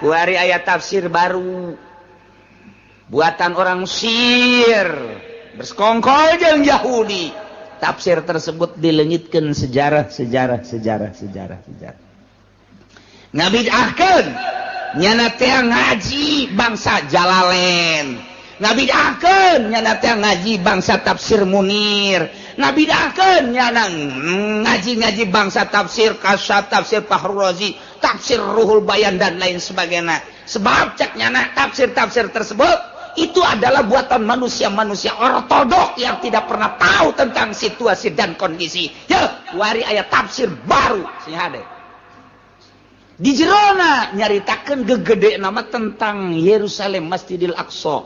Kuari aya tafsir baru buatan orang Mesir bersekongkol jeung Yahudi. Tafsir tersebut dilengitkeun sejarah sejarah sejarah sejarah sejarah. Ngabid'ahkeun nyana teh ngaji bangsa Jalalain, ngabid'ahkeun nyana teh ngaji bangsa tafsir Munir, ngabid'ahkeun nyana ngaji-ngaji bangsa tafsir Kasyaf, tafsir Fahrul Razi, tafsir Ruhul Bayan dan lain sebagainya. Sebab cek nyana tafsir-tafsir tersebut itu adalah buatan manusia-manusia ortodok yang tidak pernah tahu tentang situasi dan kondisi. Ya, wari aya tafsir baru sing hade. Di jerona nyaritakeun gegede nama tentang Yerusalem, Masjidil Aqsa.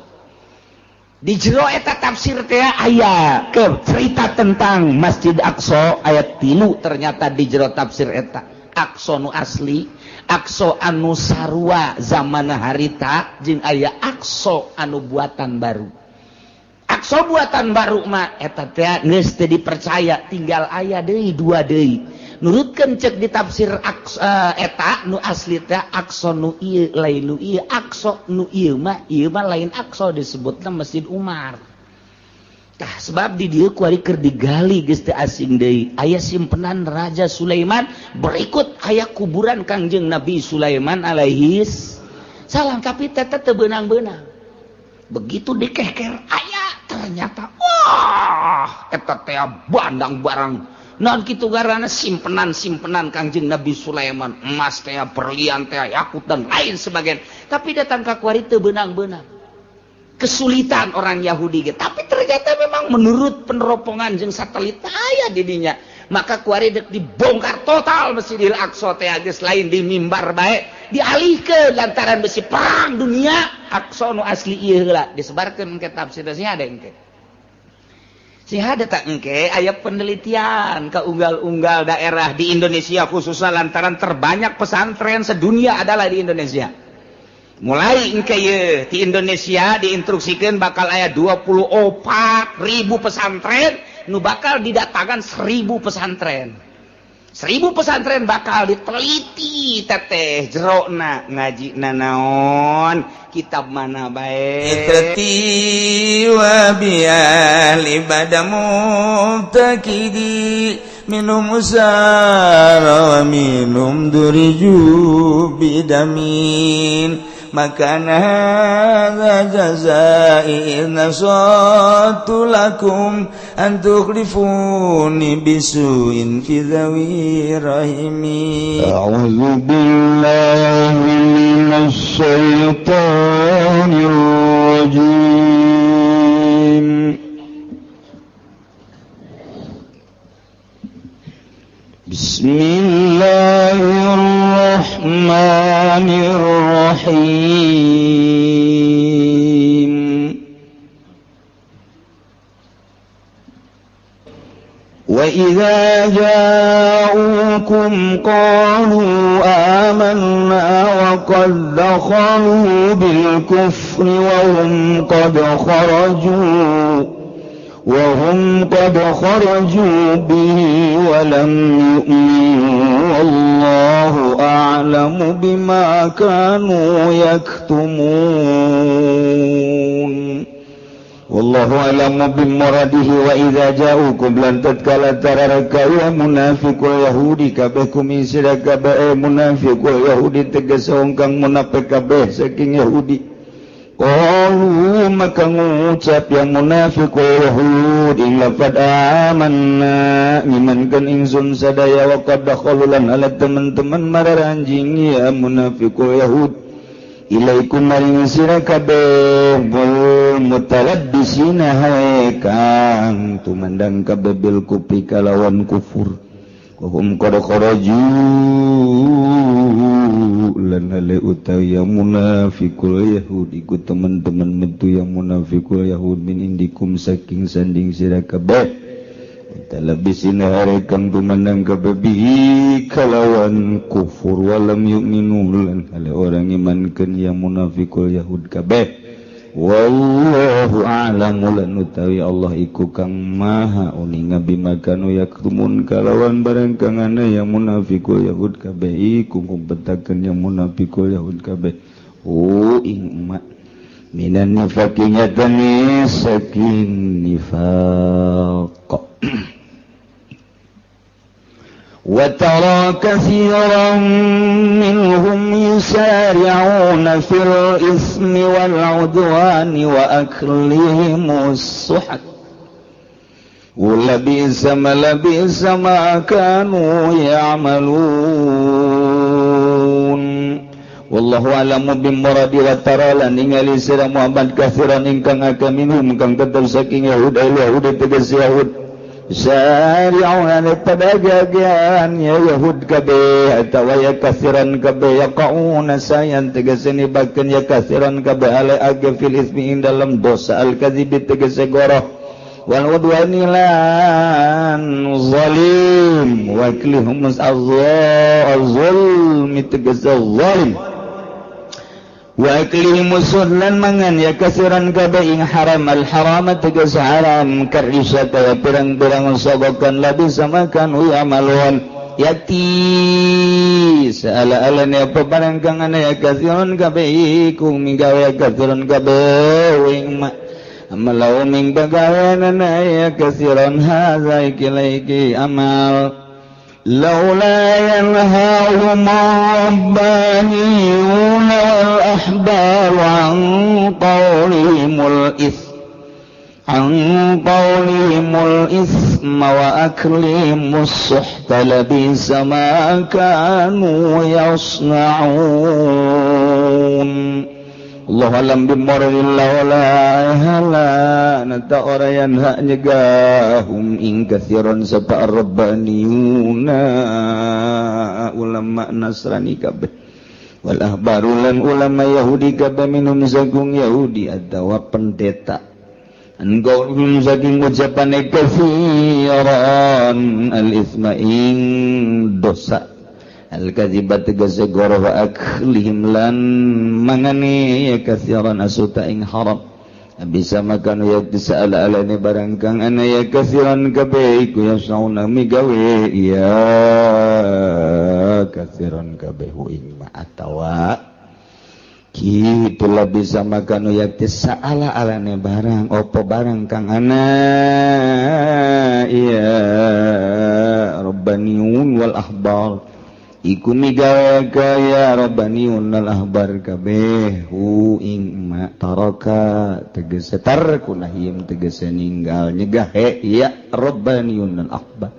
Di jero eta tafsir teh aya ke cerita tentang Masjid Aqsa ayat 3 ternyata di jero tafsir eta Aqsa nu asli, Aqsa anu sarua zaman harita jeung aya Aqsa anu buatan baru. Aqsa buatan baru mah eta teh geus teu dipercaya, tinggal aya deui dua deui. Nurutkeun cek di tafsir Aqsa eta nu asli teh Aqsa nu ieu lain nu ieu, Aqsa nu ieu mah lain Aqsa disebutna Masjid Umar. Tah sebab di dieu kuari keur digali geus teu asing deui. Aya simpenan Raja Sulaiman, berikut aya kuburan Kangjeng Nabi Sulaiman alaihis salam, tapi teh teu beunang-beunang. Begitu dikeker aya ternyata wah eta teh bandang barang. Non kitu garana simpenan-simpenan Kangjeng Nabi Sulaiman, emas teh, berlian teh, yakut dan lain sebagainya. Tapi datang ka kuari teu beunang-beunang. Kesulitan orang Yahudi ge. Tapi ternyata memang menurut peneropongan jeung satelit aya di dinya. Maka kuari dek dibongkar total Masjidil Aqsa teh geus lain di mimbar bae, dialihkeun lantaran besi perang dunia. Aqsa nu asli ieu heula disebarkeun ke tafsir sih ada engke. Sih ada tak engke aya penelitian ke unggal-unggal daerah di Indonesia khususnya lantaran terbanyak pesantren sedunia adalah di Indonesia. Mulai engke ye di Indonesia diinstruksikan bakal aya 24.000 pesantren nu bakal didatangkan 1.000 pesantren. 1.000 pesantren bakal diteliti teteh jerona ngaji nanaon kitab mana bae itrati wa biali badamu takidi minum usara wa minum duriju bidamin maka hadza jazai nasatu lakum an tukhlifuni bisuin fi dhawi rahimi. A'udzu billahi minasy syaithanir rajim. Bismillahirrahmanirrahim. Wa idza ja'ukum qalu amanna wa qad dakhalu bil kufri wa hum qad kharaju وهم قد خرجوا به ولم يؤمنوا والله أعلم بما كانوا يكتمون. والله أعلم بمراده. وإذا جاءوكم لن تتكلا ترارك يا منافق اليهود kabeh kumisira kabeh munafik Yahudi tegese kang munafik kabeh saking Yahudi. Qalu maka ngucap yang munafiqul yahud ing lafad amanna ngimankeun ingsun sadaya wa qad dakhalu lan ala teman-teman mararanjing ya munafiqul yahud ilaikum maring sira kabeh bul mutalabbisina hae kang tumandang kabeh bil kufri kalawan kufur wahum qad kharaju lan hale utawi yang munafikul yahud iku teman-teman metu yang munafikul yahud min indikum saking sanding sira kabeh talabisina hare kang tumandang kabeh bihi kalawan kufur walam yu'minu lan hale orang imankeun yang munafikul yahud kabeh. Wallahu a'lamu lan utawi Allah iku kang maha uninga bima kanu yaktumun kalawan barang kang ana ya munafiqul yahud kabeh iku ngumpetakeun ya munafiqul yahud kabeh oh ing umat minan nifaqi nyatane saking nifaq. وترى كثيرا منهم يسارعون في الإثم والعدوان وأكلهم السحت ولبئس ما كانوا يعملون. Wallahu a'lamu bimuradi wa tara lan ningali sira Muhammad kathiran ingkang akeh minhum kang tetep saking Yahud Yahud tegas Yahud syari'una padagian ya Yahud kabeh atawa ya kathiran kabeh yaqauna sayan tegese nibakeun ya kathiran kabeh ale age fil ismi ing dalam dosa al kadzibi tegese goroh wal udwani lan zalim wa aklihum az-zulmi tegese zalim wa aklihim lan mangan ya kasiran kabeh ing haram al haram tegas haram karisata ya pirang-pirang sogokan labi samakan ya maluan yati saala-alane apa barang kang ana ya kasiran kabeh iku migawe ya kasiran kabeh ing amalau ming bagaweanana ya kasiran hadza iki iki amal لولا ينهاهم الربانيون والأحبار عن قولهم الإثم وأكلهم السحت لبئس ما كانوا يصنعون. Allah alam bimoralillah wala hala nata ora yanha nyegahum ing kathiran sapa rabbaniyuna ulama Nasrani kabeh wal ahbaru lan ulama Yahudi kabeh minum saking Yahudi atawa pendeta engkau saking ucapane kathiran al isma ing dosa al-kadzibat tegese goroh wa aklihim lan mangane ya kathiran asuta ing haram bisa makan ya disaala-alane barang kang ana ya kathiran kabeh iku ya sauna migawe ya kathiran kabeh ing ma atawa kitu lah bisa makan ya disaala-alane barang opo barang kang ana ya rabbaniyun wal ahbar iku migawe kaya rabbaniun al ahbar kabeh hu ing ma taraka tegese tarkunahim tegese ninggal nyegah ya rabbaniun al ahbar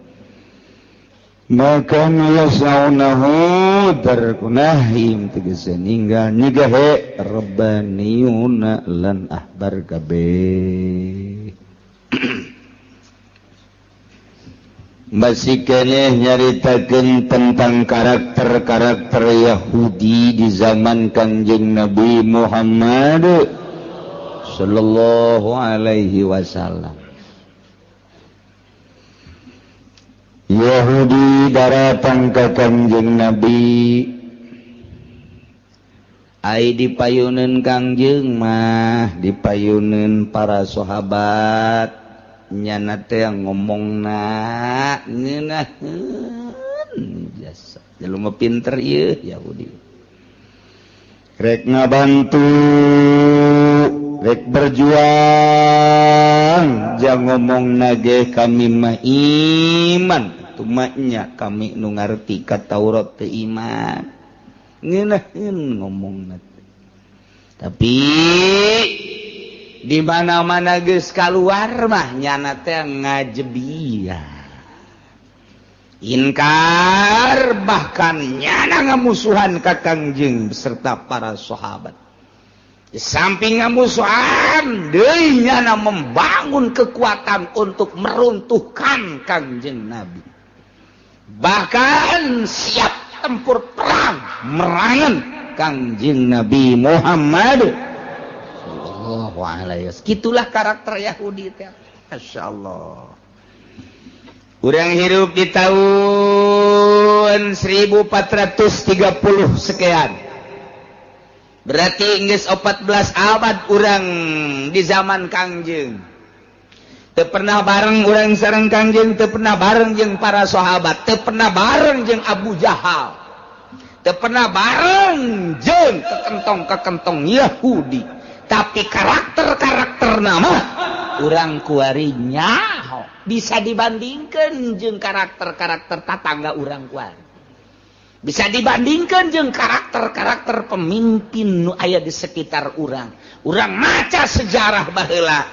maka yasaunahu tarkunahim tegese ninggal nyegah rabbaniun lan ahbar kabeh. Masih keneh nyaritakeun tentang karakter-karakter Yahudi di zaman Kangjeng Nabi Muhammad sallallahu alaihi wasallam. Yahudi daratang ka Kangjeng Nabi ai dipayuneun Kangjeng mah dipayuneun para sahabat nyana teh ngomongna ngeunaheun jasa jelema pinter ieu Yahudi rek ngabantu rek berjuang jang ngomongna ge kami mah iman tumanya kami nu ngarti ka Taurat teh iman ngeunaheun ngomongna tapi di mana-mana geus kaluar mah nyana teh ngajebia inkar bahkan nyana ngamusuhan ka Kangjeng beserta para sahabat. Di samping ngamusuhan deui nyana membangun kekuatan untuk meruntuhkan Kangjeng Nabi, bahkan siap tempur perang merangan Kangjeng Nabi Muhammad. Gitulah karakter Yahudi teh. Masya Allah. Urang hirup di tahun 1430 sekian. Berarti geus 14 abad urang di zaman Kangjeng. Teu pernah bareng urang sareng Kangjeng, teu pernah bareng jeung para sahabat, teu pernah bareng jeung Abu Jahal, teu pernah bareng jeung kekentong-kekentong Yahudi. Tapi karakter-karakter nama urang kuari nyaho bisa dibandingkan jeung karakter-karakter tatangga urang kuari. Bisa dibandingkan jeung karakter-karakter pemimpin nu aya di sekitar urang. Urang maca sejarah baheula,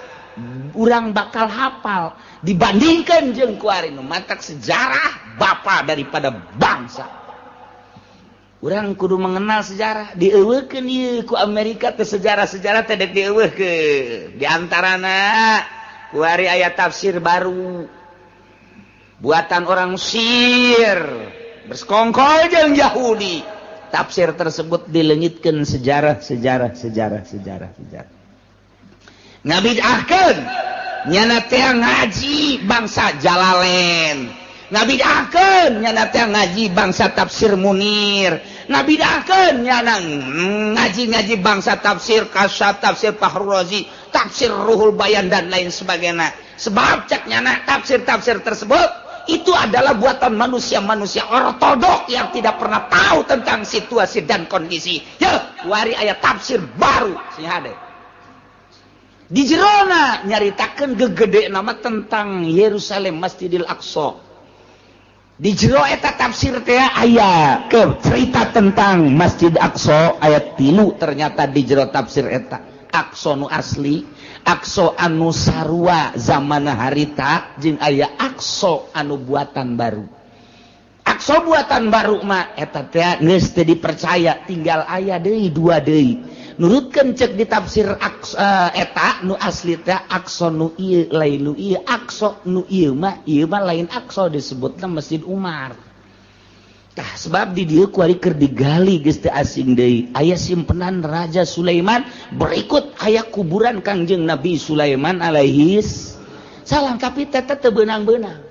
urang bakal hafal dibandingkan jeung kuari nu matak sejarah bapa daripada bangsa. Urang kudu mengenal sejarah, dieuweuhkeun ieu ku Amerika teh sejarah-sejarah teh dek dieuweuhkeun. Di antarana kuari aya tafsir baru buatan orang Mesir bersekongkol jeung Yahudi. Tafsir tersebut dilengitkeun sejarah sejarah sejarah sejarah sejarah. Ngabidahkeun nyana teh ngaji bangsa Jalalain, ngabidahkeun nyana teh ngaji bangsa tafsir Munir, ngabidahkeun nyana ngaji-ngaji bangsa tafsir Kasyaf, tafsir Fahrul Razi, tafsir Ruhul Bayan dan lain sebagainya. Sebab cek nyana tafsir-tafsir tersebut itu adalah buatan manusia-manusia ortodok yang tidak pernah tahu tentang situasi dan kondisi. Ya, wari aya tafsir baru sing hade. Di jerona nyaritakeun gegede nama tentang Yerusalem, Masjidil Aqsa. Di jero eta tafsir teh aya ke cerita tentang Masjid Aqsa ayat 3 ternyata di jero tafsir eta Aqsa nu asli, Aqsa anu sarua zamana harita jeung aya Aqsa anu buatan baru. Aqsa buatan baru mah eta teh geus teu dipercaya, tinggal aya deui dua deui. Nurutkeun cek di tafsir Aqsa eta nu asli teh Aqsa nu ieu lain nu ieu, Aqsa nu ieu mah lain Aqsa disebutna Masjid Umar. Tah sebab di dieu kuari keur digali geus teu asing deui. Aya simpenan Raja Sulaiman, berikut aya kuburan Kangjeng Nabi Sulaiman alaihi salam, tapi teh teu beunang-beunang.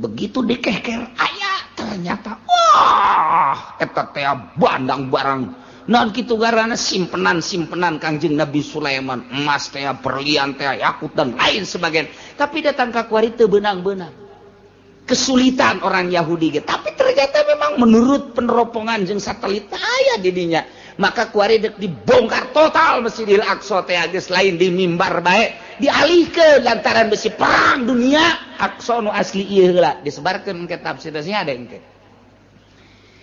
Begitu dikeker aya ternyata wah eta teh bandang barang. Non kitu garana simpenan-simpenan Kangjeng Nabi Sulaiman, emas teh, berlian teh, yakut dan lain sebagainya. Tapi datang ka kuari teu beunang-beunang. Kesulitan orang Yahudi ge. Tapi ternyata memang menurut peneropongan jeung satelit aya di dinya. Maka kuari dek dibongkar total Masjidil Aqsa teh geus lain di mimbar bae, dialihkeun lantaran besi perang dunia. Aqsa nu asli ieu heula disebarkeun ke tafsir sih ada engke.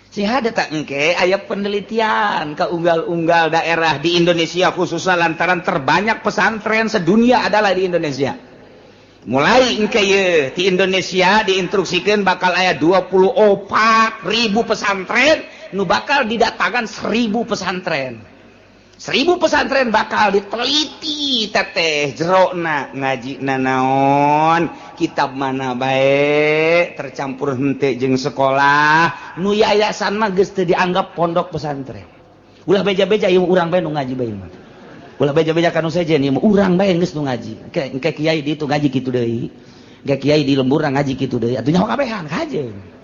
Sih ada tak engke aya penelitian ke unggal-unggal daerah di Indonesia khususnya lantaran terbanyak pesantren sedunia adalah di Indonesia. Mulai engke ye di Indonesia diinstruksikan bakal aya 24.000 pesantren nu bakal didatangkan 1.000 pesantren. 1.000 pesantren bakal diteliti teteh jerona ngaji nanaon kitab mana bae tercampur henteu jeung sekolah nu yayasan mah geus teu dianggap pondok pesantren. Ulah beja-beja ieu urang bae nu ngaji bae mah. Ulah beja-beja kanu sejen ieu mah urang bae geus nu ngaji. Engke kiai di itu ngaji kitu deui. Engke kiai di lembur ngaji kitu deui. Atuh nyaho kabehan kajeun.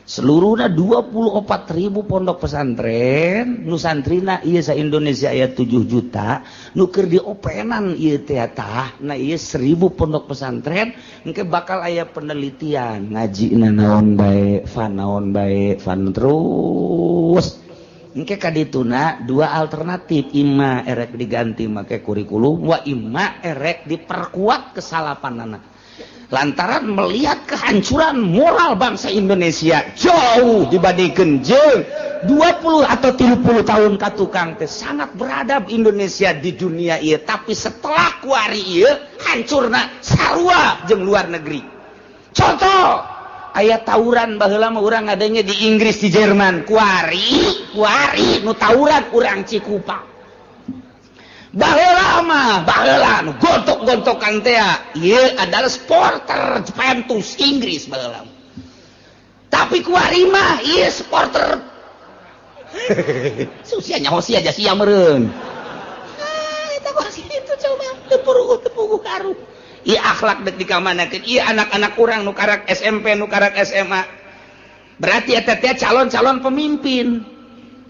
Seluruhna 24.000 pondok pesantren nu santrina ieu sa Indonesia aya 7 juta nu keur diopenan ieu teh tah na ieu 1.000 pondok pesantren engke bakal aya penelitian ngajina naon bae fan naon bae fan terus engke kadituna dua alternatif, imma erek diganti make kurikulum wa imma erek diperkuat kesalapanana. Lantaran melihat kehancuran moral bangsa Indonesia jauh dibandingkan jeung 20 atau 30 tahun ka tukang teh sangat beradab Indonesia di dunia ieu, tapi setelah kuari ieu hancurna sarua jeung luar negeri. Contoh aya tawuran baheula mah urang ngadenge di Inggris, di Jerman, kuari kuari nu tawuran urang Cikupa. Baheula mah baheula nu gontok-gontokan teh ieu adalah supporter Juventus Inggris baheula. Tapi kuari mah ieu supporter susia nyaho sia aja sia meureun. Ah eta kok kitu coba teu puruh teu puguh karuh. Ieu akhlak dek dikamanakeun, ieu anak-anak urang nu karak SMP nu karak SMA. Berarti eta teh calon-calon pemimpin.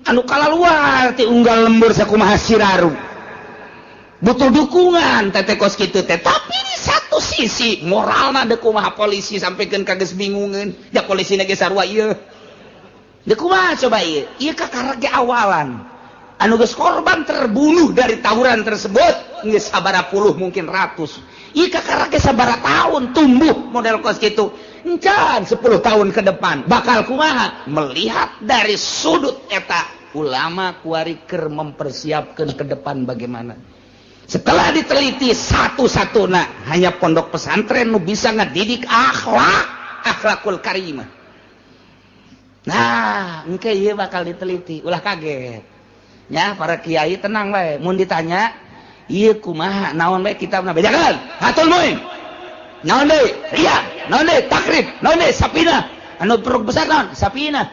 Anu kalaluar ti unggal lembur sakumaha siraru. Butuh dukungan teh kos kitu teh, tapi di satu sisi moralna deuk kumaha polisi sampikeun ka geus bingungeun, da polisina ge sarua ieu. Deuk kumaha coba ieu? Ieu kakara ge awalan. Anu geus korban terbunuh dari tawuran tersebut geus sabaraha puluh mungkin ratus. Ieu kakara ge sabaraha tahun tumbuh model kos kitu. Encan 10 tahun ke depan bakal kumaha? Melihat dari sudut eta ulama kuari keur mempersiapkan ke depan bagaimana. Setelah diteliti satu-satuna hanya pondok pesantren nu bisa ngadidik akhlak, akhlakul karimah. Nah, engke ieu bakal diteliti, ulah kaget. Ya, para kiai tenang bae, mun ditanya ieu kumaha naon bae kitabna bejakeun, Fathul Muin. Naon deui? Riyad, naon deui? Takrib, naon deui? Sapina. Anu peruk besar naon? Sapina.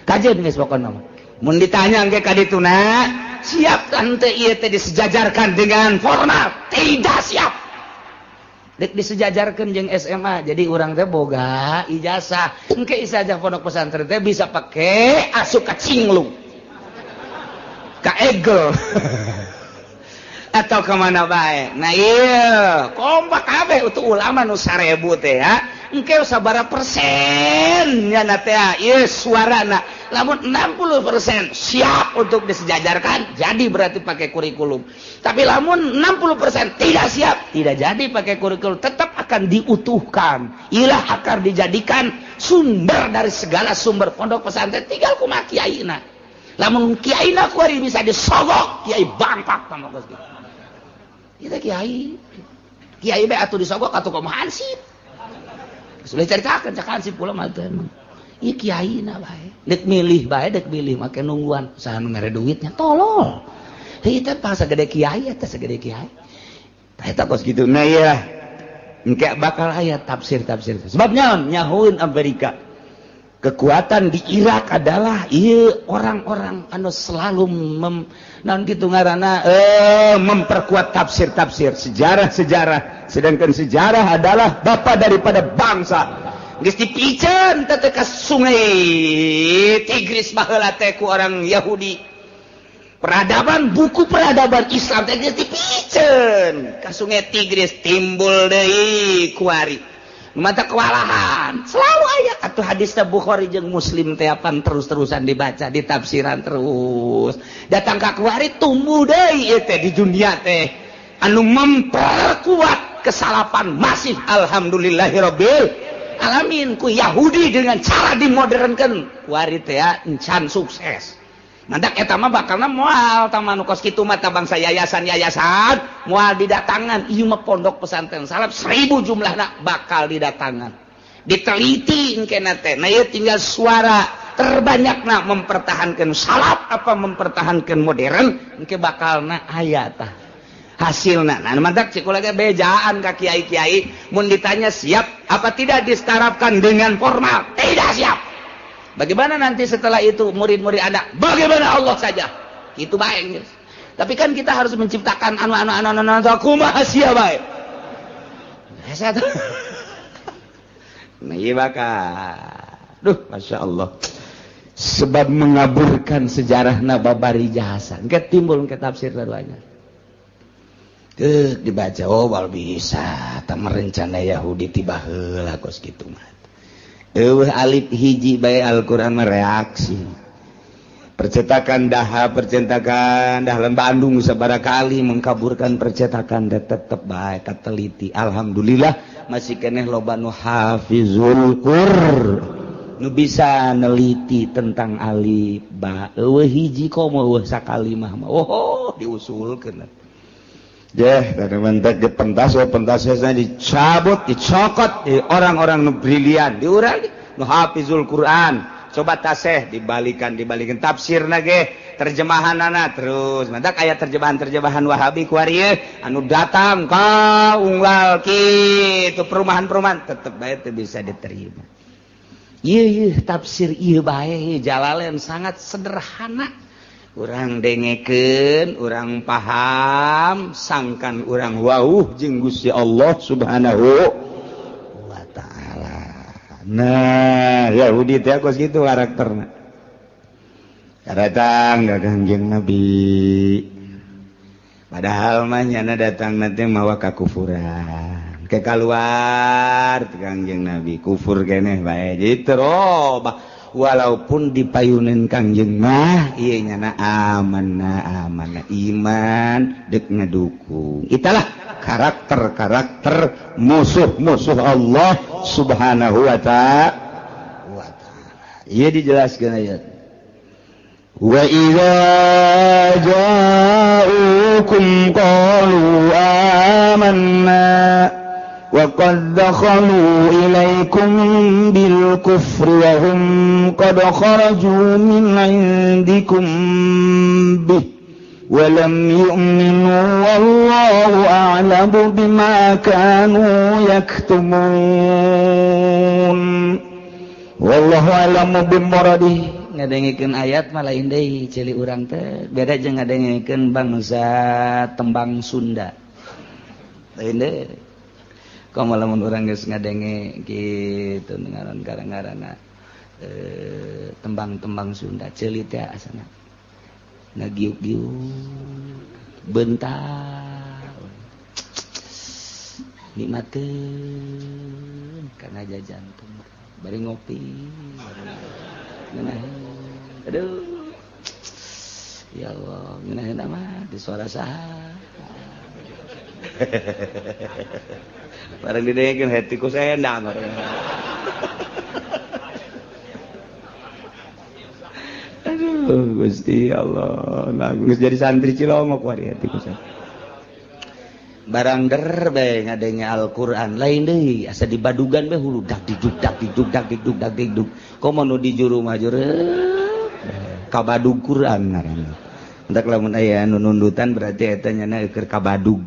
Kajeun geus pokona mah. Mun ditanya engke ka dituna, siap tante ieu teh disejajarkan dengan formal? Tidak siap. Dek disejajarkan jeung SMA, jadi urang teh boga ijazah. Engke ijazah pondok pesantren teh bisa pake asup ka Cinglung, ka Egel, atau kemana bae. Nah iya, kompak kabeh untuk ulama nu 1000 teh ya. Engke sabaraha persen nya teh ieu suarana. Lamun 60% siap untuk disejajarkan, jadi berarti pakai kurikulum. Tapi lamun 60% tidak siap, tidak jadi pakai kurikulum, tetap akan diutuhkan. Ilah akan dijadikan sumber dari segala sumber pondok pesantren, tinggal kumaha kiaina. Lamun kiaina kuari bisa disogok, kiai bangpak tambah geus kitu. Kita kiai. Kiai bae atuh disogok atuh kumaha hansip. Sudah caritakeun cak hansip pula mah teh emang. Ieu kiaina bae. Dek milih bae, dek milih make nungguan saha nu mere duitnya tolol. Heuh teh pang sagede kiai eta sagede kiai. Tah eta kos kitu. Nah iya. Engke bakal aya tafsir-tafsir. Sebabnya nyahueun Amerika. Kekuatan di Irak adalah ieu orang-orang anu selalu naon kitu ngaranna memperkuat tafsir-tafsir, sejarah-sejarah. Sedangkan sejarah adalah bapa daripada bangsa. Geus dipiceun teh ka sungai Tigris baheula teh ku orang Yahudi. Peradaban buku peradaban Islam teh geus dipiceun ka sungai Tigris, timbul deui kuari. Mata kewalahan selalu aya atuh hadis Bukhari jeung Muslim teh apan terus-terusan dibaca, ditafsiran terus. Datang ka kuari tumbuh deui ieu teh di dunia teh anu memperkuat kesalapan masif. Alhamdulillahirabbil alamin ku Yahudi dengan cara dimodernkeun kuari teh encan sukses. Mantak eta mah bakalna moal tah mah nu kos kitu mah tah bangsa yayasan-yayasan moal didatangan. Ieu mah pondok pesantren salaf 1000 jumlahna bakal didatangan. Diteliti engkena teh. Nah ieu tinggal suara terbanyakna mempertahankan salaf apa mempertahankan modern engke bakalna aya tah hasilna. Nah mantak cik kula ge bejaan ka kiai-kiai mun ditanya siap apa tidak disetarapkan dengan formal? Tidak siap. Bagaimana nanti setelah itu murid-murid Anda? Bagaimana Allah saja? Itu baik. Tapi kan kita harus menciptakan anu kumaha sia bae. Nah, ieu bakal. Duh, Masya Allah. Sebab mengaburkan sejarahna babari jasa. Engke timbul engke tafsir sarua. Teu dibaca oh bal bisa tah merencana Yahudi tiba heula kos kitu mah. Eueuh alif hiji bae Al-Qur'an mereaksi. Percetakan daha, percetakan dah Bandung sabaraha kali mengkaburkan percetakan dah tetep bae kateliti. Alhamdulillah masih keneh loba nu hafizul Qur'an. Nu bisa neliti tentang alif ba. Eueuh hiji komo eueuh sakalimah mah. Oh, diusulkeun. Jeh, tanaman teh pentas, pentasnya dicabut, dicokot di orang-orang nu brilian, diurang nu hafizul Quran. Coba taseh dibalikan, dibalikan tafsirna ge, terjemahanana terus. Mantak aya terjemahan-terjemahan Wahabi kuari anu datang ka unggal kitu perumahan-perumahan tetep bae teu bisa diterima. Ieu ieu tafsir ieu bae Jalalain sangat sederhana. Urang dengekeun, urang paham, sangkan urang wauh jeung Gusti Allah Subhanahu wa taala. Nah, Yahudi teh kos kitu karakterna. Datang ka Kangjeng Nabi. Padahal mah nyana datang nanti mawa kakufuran. Ke kaluar Kangjeng Nabi kufur keneh bae. Jadi terobah walaupun dipayunin Kangjeng mah ieu nyana amanah amanah iman deuk ngadukung. Italah karakter-karakter musuh-musuh Allah Subhanahu wa ta'ala. Ieu dijelaskeun ayat. Wa idza ja'ukum qalu amanna wa qad dakhalu ilaikum bil kufri wa hum qad kharaju min 'indikum bih wa lam yu'minu wallahu a'lamu bima kanu yaktumun. Wallahu a'lamu bimuradihi. Ngadengikeun ayat mah lain deui ceuli urang teh beda jeung ngadengikeun bangsa tembang Sunda. Lain deui. Komo lamun urang geus ngadenge kitu ngaran karang-karana tembang-tembang Sunda ceuli teh asana. Ngagiuk-giuk bentar. Nikmateun kana jajantung bari ngopi. Aduh, ya Allah, ngeunaheun amat di suara saha. Barang didengekeun hati ku sendang. Aduh, Gusti Allah, nah geus jadi santri Cilongok wari hati ku sendang. Barang der bae ngadenge Al-Qur'an lain deui asa dibadugan bae hulu dak diduk dak diduk dak diduk dak diduk. Komo nu di juru mah juru kabadug Qur'an ngaranna. Entak lamun aya nu nundutan berarti eta nyana keur kabadug.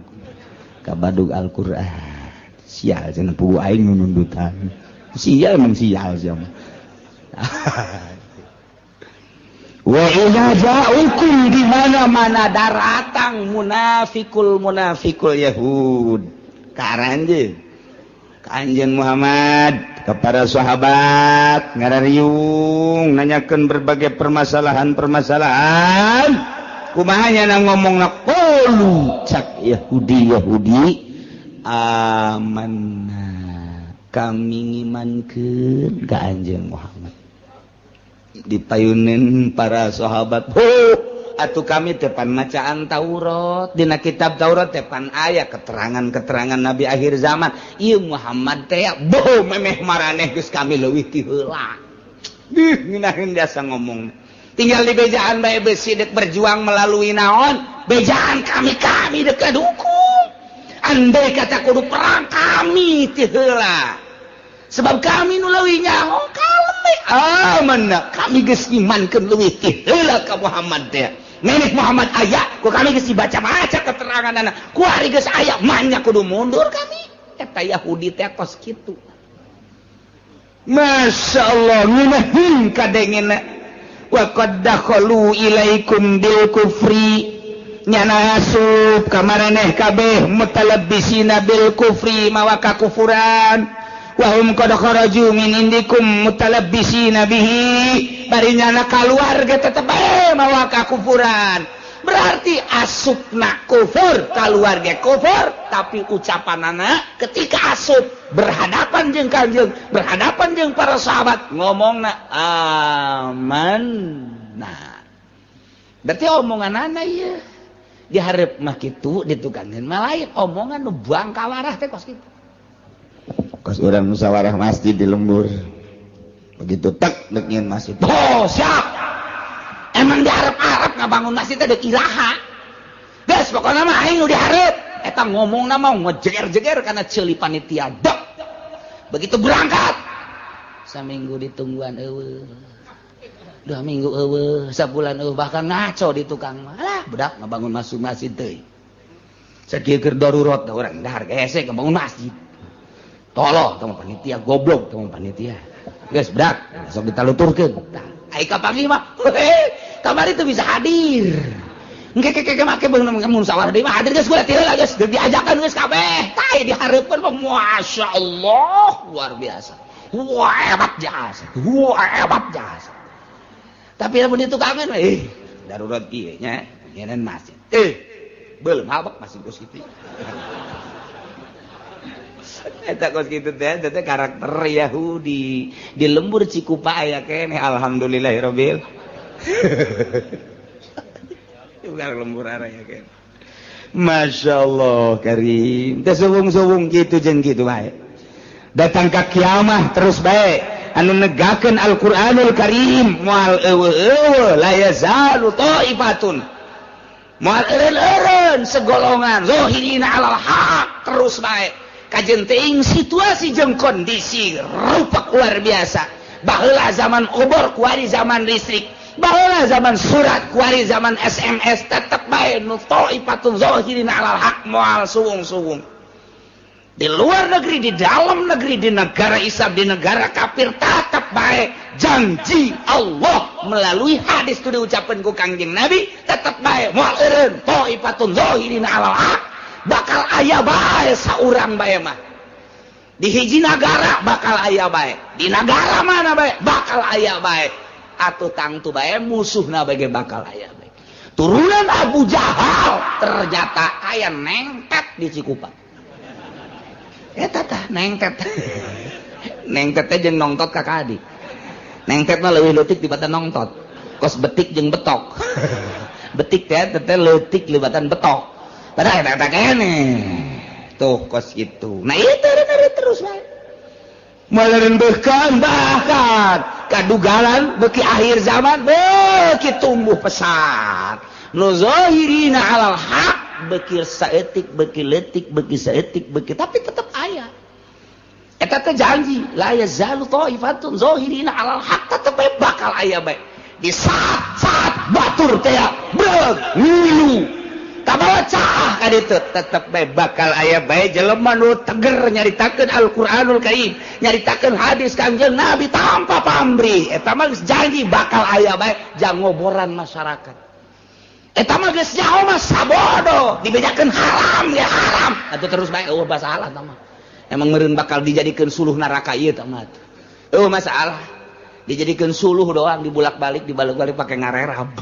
Kabadug Al-Qur'an. Sial cenah pugu aing nu nundutan. Sial emang sial sia mah. Wa idza ja'ukum di mana-mana daratang munafikul munafikul Yahud ka aranjeun ka anjeun Muhammad kepada sahabat ngarariung nanyakeun berbagai permasalahan-permasalahan kumaha nya ngomongna qulu cak Yahudi Yahudi amanna kami ngimankeun ka anjeun Muhammad. Dipayunin para sahabat, ho atuh kami tepan macaan Taurat, dina kitab Taurat tepan aya keterangan-keterangan nabi akhir zaman. Ieu Muhammad teh boh memeh maraneh geus kami leuwih ti heula. Dih ngeunaheun biasa ngomong. Tinggal di bejaan bae besi dek berjuang melalui naon? Bejaan kami kami dek dukung. Andai kata kudu perang kami ti heula. Sebab kami nu leuwih nyaho amanna kami geus imankeun leuwih ti heula ka Muhammad teh. Nenek Muhammad aya ku kami geus dibaca-baca keteranganna. Ku ari geus aya manya kudu mundur kami. Eta Yahudi teh kos kitu. Masya Allah ngeunaheun kadengena. Wa qad dakhalu ilaikum bil kufri nyana asup ka maraneh kabeh mutalabbisina bil kufri mawa kakufuran. Wahum qad kharaju min indikum mutalabbisina bihi bari nyana kaluar ge tetep bae mawa kakufuran. Berarti asupna kufur kaluar ge kufur, tapi ucapanana ketika asup berhadapan jeung Kanjeng, berhadapan jeung para sahabat ngomongna amanna. Berarti omonganana ieu dihareup mah kitu ditukangeun mah lain omongan nu bangkawarah teh kos kitu. Kos orang musyawarah masjid di lembur. Begitu tek dek nyeun masjid. Oh, siap. Emang diharap-harap ngabangun masjid teh dek iraha. Geus pokona mah aing nu dihareup. Eta ngomongna mah ngejeger-jeger kana ceuli panitia. Dek. Begitu berangkat. Saminggu ditungguan eueuh. 2 minggu eueuh, sabulan eueuh, bahkan ngaco di tukang mah. Alah, budak ngabangun masuk masjid teuing. Sakieu keur darurat da urang dahar hese ngabangun masjid. Tolong kamu panitia goblok kamu panitia. Geus berak sok ditaluturkeun. Tah, ai kapanggih mah kamari teu bisa hadir. Engke ke make beunang musyawarah deui mah hadir geus kula ti heula geus diajakan geus kabeh. Tah dihareupeun mah masyaallah luar biasa. Wah hebat jasa. Wah hebat jasa. Tapi lamun ditukangan darurat kieu nya nyeun masjid. Belum habak masih kos kitu. Eta kos kitu teh teh karakter Yahudi. Di lembur Cikupa aya keneh alhamdulillahirabbil. Bukan lembur aya keneh. Masya Allah karim. Teh suwung-suwung kitu jeung kitu bae. Datang ka kiamah terus bae anu negakeun Al-Qur'anul Karim moal eueuh la yazalu taifatun. Moal eureun-eureun segolongan zahirina alal haq terus bae. Kajen teuing situasi jeung kondisi rupak luar biasa. Baheula zaman obor kuari zaman listrik. Baheula zaman surat kuari zaman SMS tetep bae nu taifatun zahirina alal haq moal suwung-suwung. Di luar negeri, di dalam negeri, di negara Islam, di negara kafir tetap baik. Janji Allah melalui hadis itu diucapkan ku Kangjeng Nabi tetap baik. Moal eureun taifatun zahirina alal haq bakal aya bae saurang bae mah. Di hiji nagara bakal aya bae. Di nagara mana bae bakal aya bae. Atuh tangtu bae musuhna bae bakal aya bae. Turunan Abu Jahal ternyata aya nengtet di Cikupa. Eta tah nengtet. Nengtet teh jeung nongtot ka kadi. Nengtet mah leuwih leutik dibatan nongtot. Kos betik jeung betok. Betik teh teh leutik libatan betok. Padahal eta eta keneh. Tuh kos kitu. Nah itu terus bae. Meureun beukeun bahkan kadugalan beuki akhir zaman beuki tumbuh pesat. Nu zahirina alal haq beuki saeutik beuki leutik beuki saeutik beuki tapi tetep aya. Eta teh janji la yazalu taifatun zahirina alal haq tetep bae bakal aya bae. Di saat-saat batur teh beug ngilu kabawa caah ka ditu tetep bae bakal aya bae jelema nu teger nyaritakeun Al-Qur'anul Karim, nyaritakeun hadis Kangjeng Nabi tanpa pamrih. Eta mah geus janji bakal aya bae jang ngoboran masyarakat. Eta mah geus nyaho mah sabodo dibejakeun haram ya haram atuh terus bae eueuh masalah tah mah. Emang meureun bakal dijadikeun suluh neraka ieu tah mah. Eueuh masalah dijadikeun suluh doang dibulak-balik dibalik-balik pake ngarerab.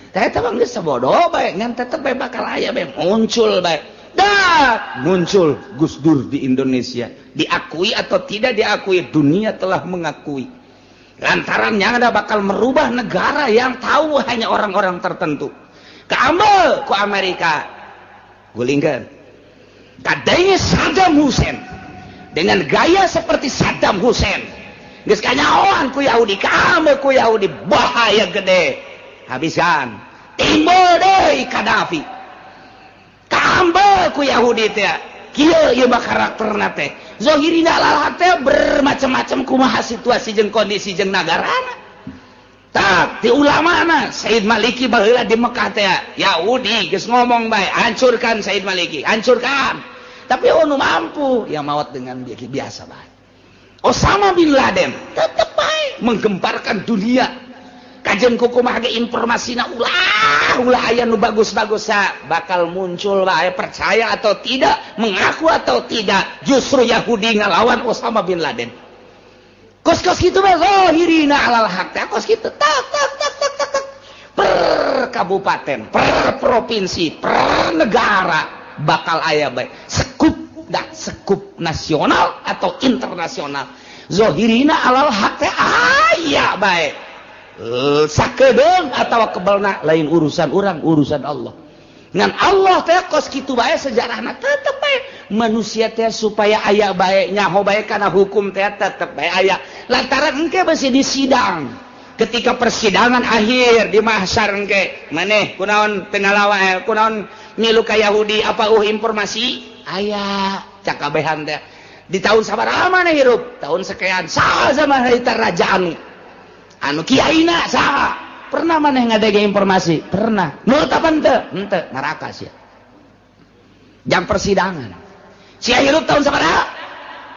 Tah eta mah geus sabodo bae ngan tetep bae bakal aya bae muncul bae. Dah muncul Gus Dur di Indonesia. Diakui atau tidak diakui dunia telah mengakui. Lantaran yang ada bakal merubah negara yang tahu hanya orang-orang tertentu. Kaamel ku Amerika gulingkeun. Kadenge Saddam Hussein dengan gaya seperti Saddam Hussein geus kanyahoan ku Yahudi, kaamel ku Yahudi bahaya gede. Habisan timbul deui Gaddafi. Kaamel ku Yahudi teh kieu ieu mah karakterna teh. Zahirina alal haq teh bermacam-macam kumaha situasi jeung kondisi jeung nagarana. Tak di ulamana Said Maliki baheula di Mekah teh Yahudi geus ngomong bae hancurkan Said Maliki, hancurkan. Tapi nu mampu ya maot dengan biasa bae. Osama bin Laden tetep bae menggemparkan dunia. Kajen kumaha ge informasina ulah ulah aya nu bagus-bagus bakal muncul bae percaya atau tidak, mengaku atau tidak, justru Yahudi ngalawan Osama bin Laden. Kos-kos kitu mah zahirina alal haq teh kos kitu tak tak tak tak tak tak per kabupaten, per provinsi, per negara bakal aya bae. Sekup dah sekup nasional atau internasional. Zahirina alal haq teh aya bae. Sakedeung atawa kebelna lain urusan urang, urusan Allah. Ngan Allah teh kos kitu bae sejarahna tetep bae manusia teh supaya aya bae nyaho bae kana hukum teh tetep bae aya. Lantaran engke besi di sidang. Ketika persidangan akhir di mahsyar engke maneh kunaon teu ngalawa kunaon milu ka Yahudi apa informasi aya cakabehan teh di tahun sabaraha maneh hirup tahun sekian saha zaman harita raja anu anu kiaina saha. Pernah maneh ngadege informasi? Pernah. Nurut apa henteu? Henteu, neraka sia. Jam persidangan. Sia hirup tahun sabaraha?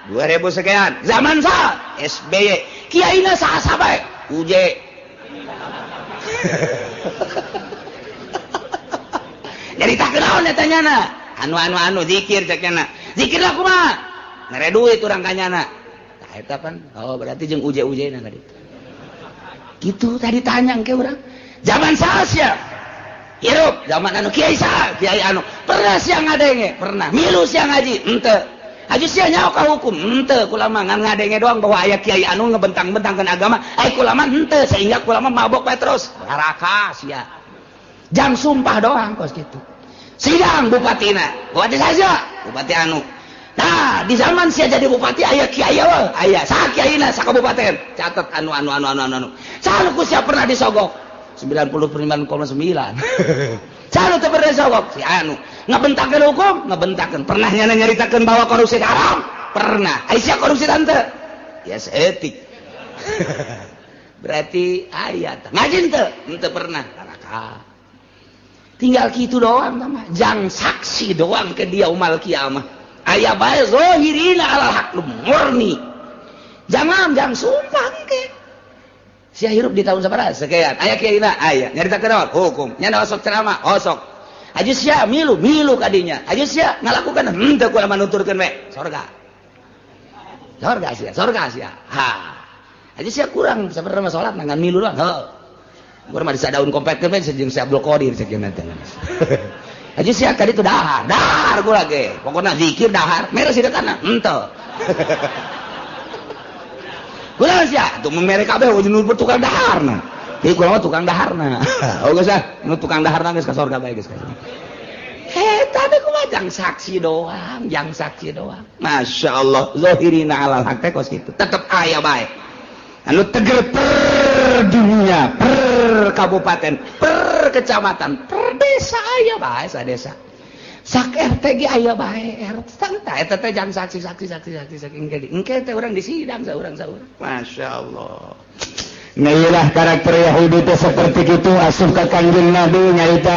2000 sekian. Zaman saha? SBY. Kiaina saha sabae? UJ. Jadi tak kenaon eta nyana. Anu zikir cek nyana. Zikir lah kumaha? Mere duit urang ka nyana. Tah eta pan. Oh, berarti jeung UJ-UJ na ka ditu. Gitu tadi tanya ke urang. Zaman saha sia? Hirup zaman anu kiai saha? Kiai anu. Pernah sia ngadenge? Pernah. Milu sia ngaji? Henteu. Aju sia nyaho ka hukum? Henteu. Kula mah ngan ngadenge doang bahwa aya kiai anu ngebentang-bentangkeun agama. Ai kula mah henteu, sehingga kula mah mabok bae terus. Neraka sia. Jang sumpah doang kos kitu. Sidang bupatina. Bupati saja, bupati anu. Nah, di zaman sia jadi bupati aya kiai eueuh, aya saha kiaina sakabupaten. Catat anu anu anu anu anu. Saha ku sia pernah disogok? 99,9. Saha nu teu pernah disogok? Si anu. Ngabentakeun hukum, ngabentakeun. Pernah nyana nyaritakeun bahwa korupsi haram? Pernah. Ai sia korupsi tante? Ya seetik. Berarti aya tah. Ngaji teu? Henteu pernah. Neraka. Tinggal kitu doang mah. Jang saksi doang ke dia umal kiamah. Aya bae zahirina alal haq murni. Jangan jang sumpah engke. Sia hirup di tahun sabaraha sekian. Aya kiaina aya nyaritakeun naon? Hukum. Nya osok ceramah, osok. Aju sia milu, milu kadinya. Aju sia ngalakukan henteu kula manuturkeun we. Sorga. Sorga sia, sorga sia. Ha. Aju sia kurang sabarana mah salat ngan milu doang. Heuh. Urang mah disadaun kompetkeun we jeung si Abdul Qadir sakieu teh. Aja sia kali itu dahar, dahar gua lagi. Pokoknya zikir dahar, mere sidekana, henteu. Kula sia, tuh mere kabeh nu tukang daharna. Ieu kula mah tukang daharna. Oh geus ah, nu tukang daharna geus ka sorga bae geus. Eta teh kumaha jang saksi doang, jang saksi doang. Masya Allah, zahirina alal haq teh kos kitu. Tetep aya bae. Anu teger per dunia, per kabupaten, per kecamatan, per desa aya bae sadesa. Sak RT ge aya bae RT. Tah eta teh jang saksi saksi saksi saksi saksi engke engke teh urang disidang saurang saurang. Masya Allah. Nah, karakter Yahudi teh seperti itu asup ka Kangjeng Nabi nyarita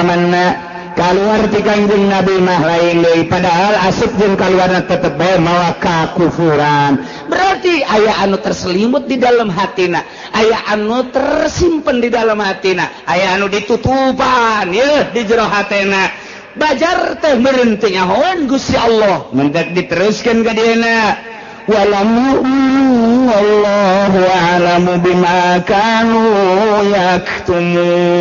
amanna. Kaluar ti Kangjeng Nabi mah lain deui, padahal asup jeung kaluarna tetep bae mawa kakufuran. Berarti aya anu terselimut di dalam hatina, aya anu tersimpen di dalam hatina, aya anu ditutupan yeuh di jero hatena. Bajar teh meureun teu nyahoan Gusti Allah, mendak diteruskeun ka dieuna. Walam yu'minu wallahu a'lamu bima kanu yaktumun.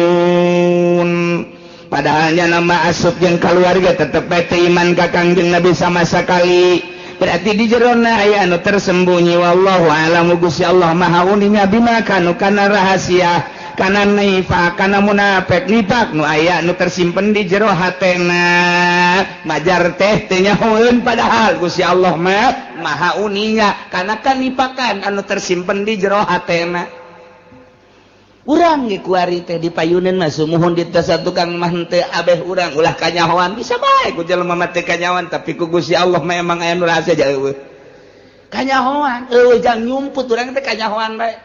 Padahalnya nama asup jeung keluarga tetep bae teu iman ka Kangjeng Nabi sama sekali. Berarti di jerona aya anu tersembunyi. Wallahu a'lamu, Gusti Allah maha uninga bima kanu kana rahasia, kana nifaq, kana munafik, nifaq nu aya nu tersimpen di jero hatena. Majar teh teu nyahoeun padahal Gusti Allah mah maha uninga kana kanipakan anu tersimpen di jero hatena. Urang ge kuari teh dipayuneun mah sumuhun di teh tukang mah henteu abeh urang ulah kanyahoan bisa bae ku jelema mah teu kanyahoan, tapi ku Gusti Allah mah emang aya nu rahasia jauh. Kanyahoan eueuh jang nyumput urang teh kanyahoan bae.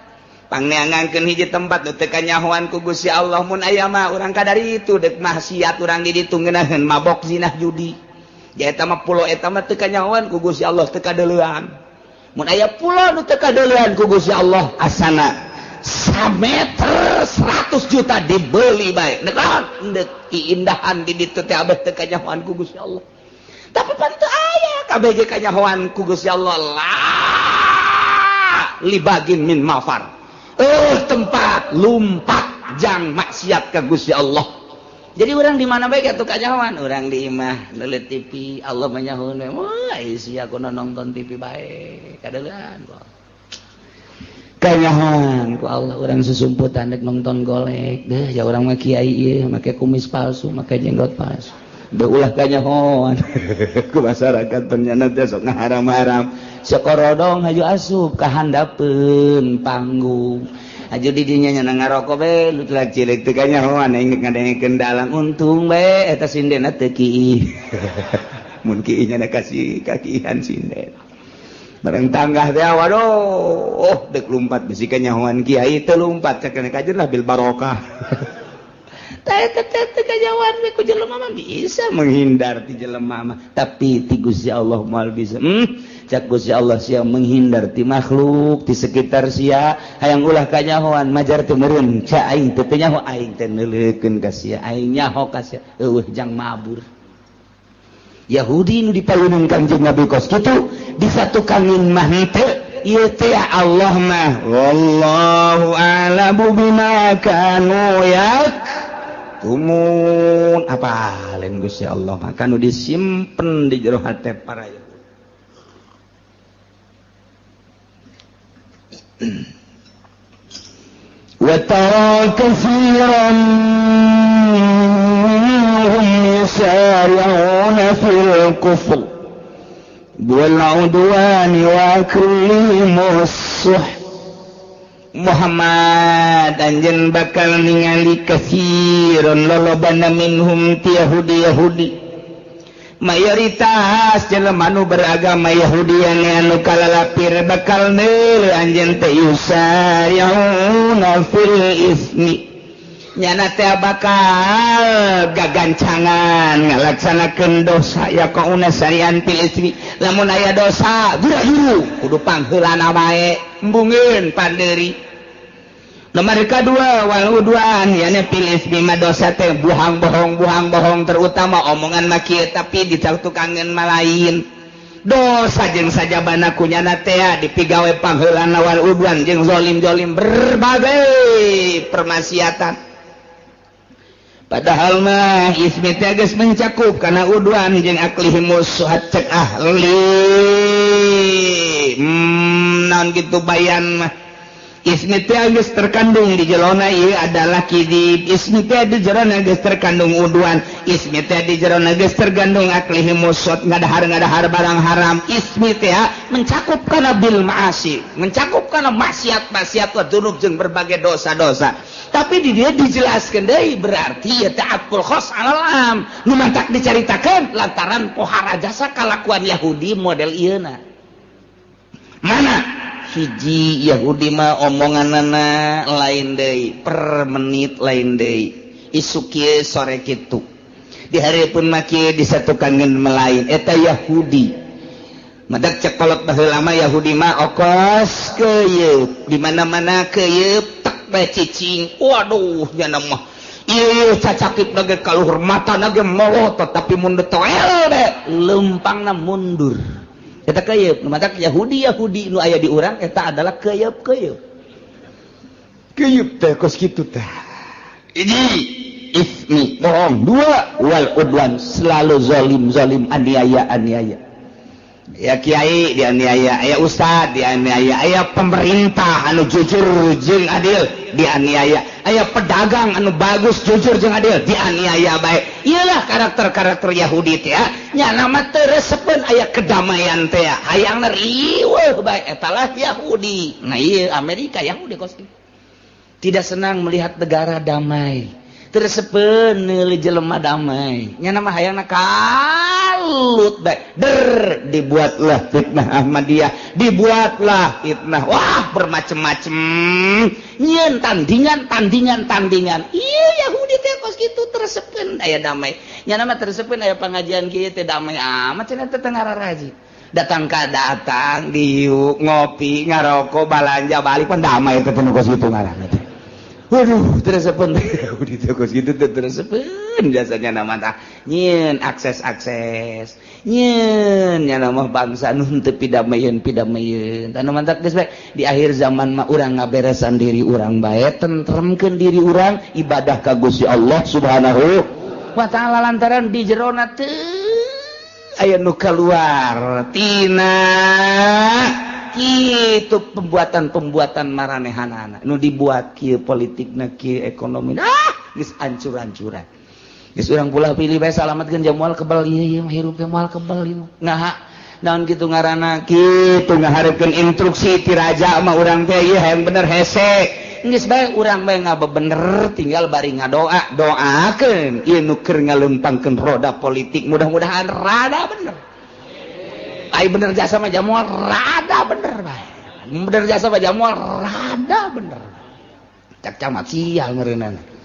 Pangneangankeun hiji tempat nu teu kanyahoan ku Gusti Allah mun aya mah urang kadari itu deuk maksiat urang di ditu ngeunaheun mabok zinah judi. Ja eta mah pulo eta mah teu kanyahoan ku Gusti Allah teu kadeulean. Mun aya pulo nu teu kadeulean ku Gusti Allah asana sameter 100 juta dibeli bae. Nek ndek keindahan di ditu teh abeh teu kanyahoan ku Gusti Allah. Tapi pan teu aya kabeh ge kanyahoan ku Gusti Allah la libagin min mafar. Tempat lumpat jang maksiat ka Gusti Allah. Jadi urang di mana bae atuh kanyahoan? Urang di imah neuleut TV, Allah manyahoeun we. Wah, sia kuno nonton TV bae. Kadeulean kok. Kanyahoan ku Allah urang susumputan dek nonton golek deh ya urang mah kiai ieu make kumis palsu, make jenggot palsu. Deuh ulah kanyahoan ku masyarakat ternyata teh sok ngaharam-haram. Sakorodong haju asup ka handapeun panggung. Haju di dinya nya ngarokok bae lu telah cilik teu kanyahoan aing ngadengekeun dalang untung bae eta sindena teu kiih. Mun kiih nya kasih kakihan sinden. Bareng tanggah teh waduh, oh dek lumpat bisi kanyahoan kiai teu lumpat cek kajen lah bil barokah. Teh teh teh kanyahoan we ku jelema mah bisa menghindar ti jelema mah, tapi ti Gusti Allah moal bisa. Cak Gusti Allah sia menghindar ti makhluk di sekitar sia, hayang ulah kanyahoan majar teu meureun ca aing teu nyaho aing teh neuleukeun ka sia, aing nyaho ka sia eueuh jang mabur. Yahudi nu dipayunan Kangjeng Nabi kos kitu disatukanin mah henteu Ieu teh Allah mah wallahu a'lamu bima kanu yaktumun. Apa lain Gusti Allah mah kanu disimpen di jero hate para Yahudi. Wa tara katsiran minhum yusari'una fil kufr wal 'udwani wa aklihimus suh. Muhammad anjeun bakal ningali katsirun lolobana minhum ti Yahudi Yahudi mayoritas jelema nu beragama Yahudi anu kalalapir bakal neuleuh anjeun teh yusari'una fil ismi nyana teh bakal gagancangan ngalaksanakeun dosa ya kauna sarian fil ismi lamun aya dosa gura-guru kudu pangheulana bae embungeun pandeuri. Nomor kedua wal udwan yana fil ismi mah dosa teh buhang bohong terutama omongan mah kieu tapi ditukangeun mah lain dosa jeung sajabana kunyana teh dipigawe pangheulana wal udwan jeung zalim-zalim berbagai permaksiatan. Padahal mah ismi teh geus mencakup kana udwan jeung aklihimus suhat cek ahli naon kitu bayan mah ismi teh geus terkandung di jerona ieu adalah kidib. Ismi teh di jerona geus terkandung udwan. Ismi teh di jerona geus terkandung aklihimus suhat ngadahar-ngadahar barang haram. Ismi teh mencakup kana bil ma'asi, mencakup kana maksiat-maksiat wa dzunub jeung berbagai dosa-dosa. Tapi di dia dijelaskan deui berarti ya ta'atul khos alal am nu mantak dicaritakeun lantaran pohara jasa kalakuan Yahudi model ieuna. Mana hiji Yahudi mah omonganana lain deui per menit lain deui isuk kieu sore kitu di hareupeun mah kieu disatukankeun melain eta Yahudi. Madak cek kolot baheula mah Yahudi mah okos keuyeup di mana-mana keuyeup tek bae cicing. Waduh nya mah ieu cacakip nage kaluhur matana ge molotot tapi mun ditoel bae leumpangna mundur. Eta keuyeup madak Yahudi Yahudi nu aya di urang eta adalah keuyeup keuyeup. Keuyeup teh kos kitu teh. Hiji ismi bohong, dua wal udwan selalu zalim zalim aniaya aniaya. Ya kiai dianiaya, aya ustad dianiaya, aya pemerintah anu jujur jeung adil dianiaya, aya pedagang anu bagus jujur jeung adil dianiaya bae. Iyalah karakter-karakter Yahudi teh nya nama teu resepeun aya kedamaian teh, hayangna riweuh bae eta lah Yahudi. Nah ieu Amerika Yahudi kos kitu. Tidak senang melihat negara damai, teu resepeun neuleuh jelema damai. Nya nama hayangna kalut bae. Der dibuatlah fitnah Ahmadiyah, dibuatlah fitnah wah bermacam-macam nyieun tandingan tandingan tandingan. Ieu Yahudi teh kos kitu teu resepeun aya damai. Nya nama teu resepeun aya pangajian kieu teh damai amat cenah teh teu ngararaji. Datang ka datang diuk ngopi ngaroko balanja balik pan damai teh teu kos kitu ngaranna teh. Waduh, teresepeun Yahudi teh kos kitu teh teresepeun biasanya nama tah nyieun akses-akses nyieun nya nama bangsa nu henteu pidamayeun-pidamayeun. Tah nu mantak geus bae di akhir zaman mah urang ngaberesan diri urang bae, tentremkeun diri urang ibadah ka Gusti Allah Subhanahu wa taala lantaran di jerona teu aya nu kaluar tina kitu pembuatan-pembuatan maranehanana nu dibuat kieu politikna kieu ekonomi geus ancur-ancuran. Geus urang pulah pilih bae salamatkeun jamual kebal ieu ieu hirup teh moal kebal ieu. Nah naon kitu ngaranna kitu ngaharepkeun instruksi ti raja mah urang teh ieu hayang bener hese. Geus bae urang bae ngabebener tinggal bari ngadoa doakeun ieu nu keur ngalempangkeun roda politik mudah-mudahan rada bener. Ai bener jasa mah jamual rada bener bae. Bener jasa mah jamual rada bener. Cak camat sial meureunana.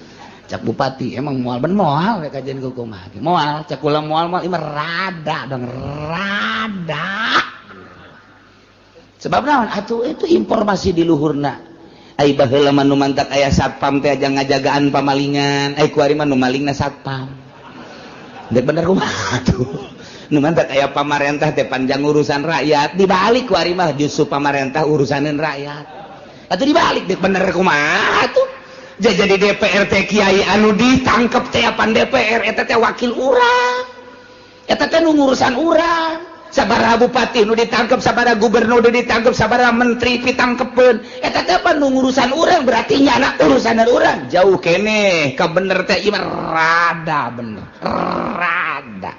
Cak bupati emang moal ben moal rek kajian kumaha. Moal cak kula moal moal ieu mah rada dong rada. Sebab naon atuh itu informasi di luhurna. Ai baheula mah nu mantak aya satpam teh aja ngajagaan pamalingan, ai kuari mah nu malingna satpam. Dek bener kumaha atuh. Nu mantak aya pamarentah teh panjang urusan rakyat, dibalik ku ari mah justru pamarentah urusaneun rakyat. Atuh dibalik dek bener kumaha atuh? Jadi DPR teh kiai anu ditangkep teh apan DPR eta teh wakil urang. Eta teh nu ngurusan urang. Sabaraha bupati nu ditangkep, sabaraha gubernur nu ditangkep, sabaraha menteri pitangkepeun. Eta teh pan nu ngurusan urang, berarti nyana urusan urang. Jauh keneh ka bener teh ieu mah rada bener. Rada.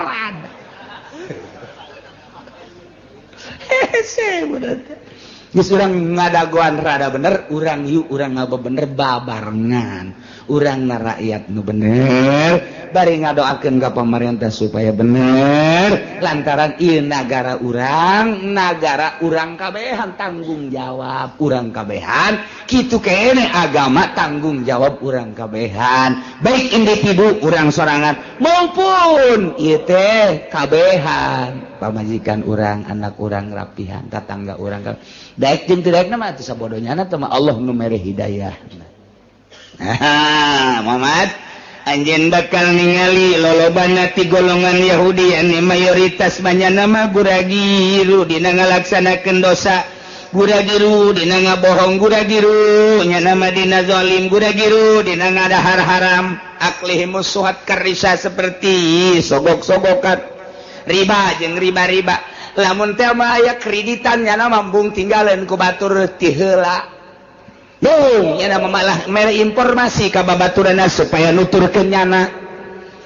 Rada. Hese bener teh. Geus urang ngadagoan rada bener, urang yuk urang ngabebener babarengan. Urang na rakyat nu bener, bari ngadoakeun ka pamarentah supaya bener, lantaran ieu nagara urang kabehan tanggung jawab urang kabehan, kitu keneh agama tanggung jawab urang kabehan, baik individu urang sorangan maupun ieu teh kabehan, pamajikan urang, anak urang rapihan, tatangga urang. Daek jeung teu daekna mah teu sabodonya teh mah Allah nu mere hidayah. Muhammad anjeun bakal ningali lolobana ti golongan Yahudi anu mayoritas banyana mah guragiru dina ngalaksanakeun dosa, guragiru dina ngabohong, guragiru nya mah dina zalim, guragiru dina ngadahar haram, aklihimus suhat karisa seperti sogok-sogokan, riba jeung riba-riba. Lamun teh mah aya kreditan nyana mambung tinggalan ku batur ti heula. Bung, nyana malah mere informasi ka babaturanna supaya nuturkeun nyana.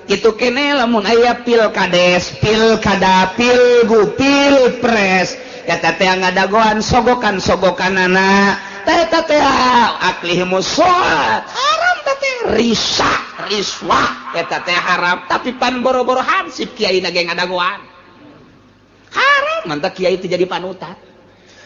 Kitu keneh lamun aya pilkades, pilkada, pilgu, pilpres, eta teh ngadagoan sogokan-sogokanana. Eta teh aklihimus suhat, haram teh risa, riswah, eta teh haram, tapi pan boro-boro hansip kiai na ge ngadagoan. Haram, mantak kiai teh jadi panutan.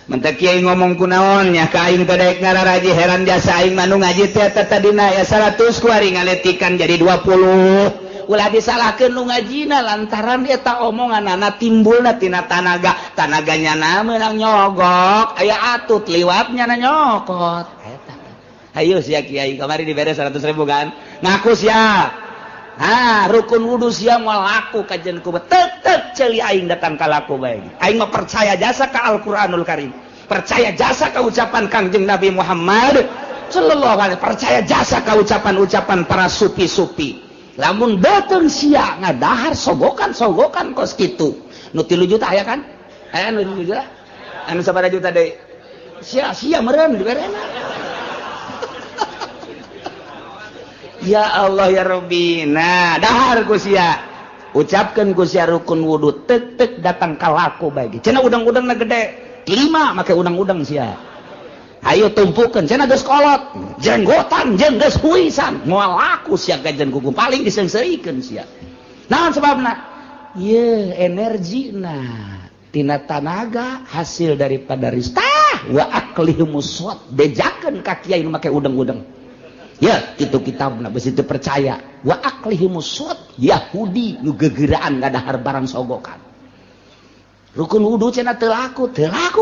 Mantak kiai ngomong kunaon nya ka aing teh daek ngararaji heran jasa aing mah nu ngaji teh eta tadina ya 100 kuari ngaletikan jadi 20. Ulah disalahkeun nu ngajina lantaran eta omonganana timbulna tina tanaga, tanaganya na meunang nyogok, aya atut liwatnya na nyokot. Eta. Hayu sia kiai kamari dibere 100.000 kan? Ngaku sia. Ah, rukun wudu sia moal laku kajen ku tetep ceuli aing datang ka laku bae. Aing mah percaya jasa ka Al-Qur'anul Karim. Percaya jasa ka ucapan Kangjeng Nabi Muhammad sallallahu alaihi, percaya jasa ka ucapan-ucapan para supi-supi. Lamun beuteung sia ngadahar sogokan-sogokan kos kitu. Nu 3 juta aya kan? Aya nu 3 juta? Anu sabaraha juta deui? Sia-sia meureun diberena. Ya Allah ya Rabbi. Nah, dahar ku sia. Ucapkeun ku sia rukun wudu tek-tek datang ka laku bae. Cenah udang-udangna gede. 5 make udang-udang sia. Ayo tumpukeun cenah geus kolot, jenggotan jeung geus huisan. Moal laku sia gajen kuku paling diseungseurikeun sia. Naon sebabna? Ye, energina tina tanaga hasil daripada ristah wa aklihimus suat bejakeun ka kiai nu make udang-udang. Ya, kitu kitabna besi teu percaya. Wa aklihimus suat Yahudi nu gegeraan ngadahar barang sogokan. Rukun wudu cenah teu laku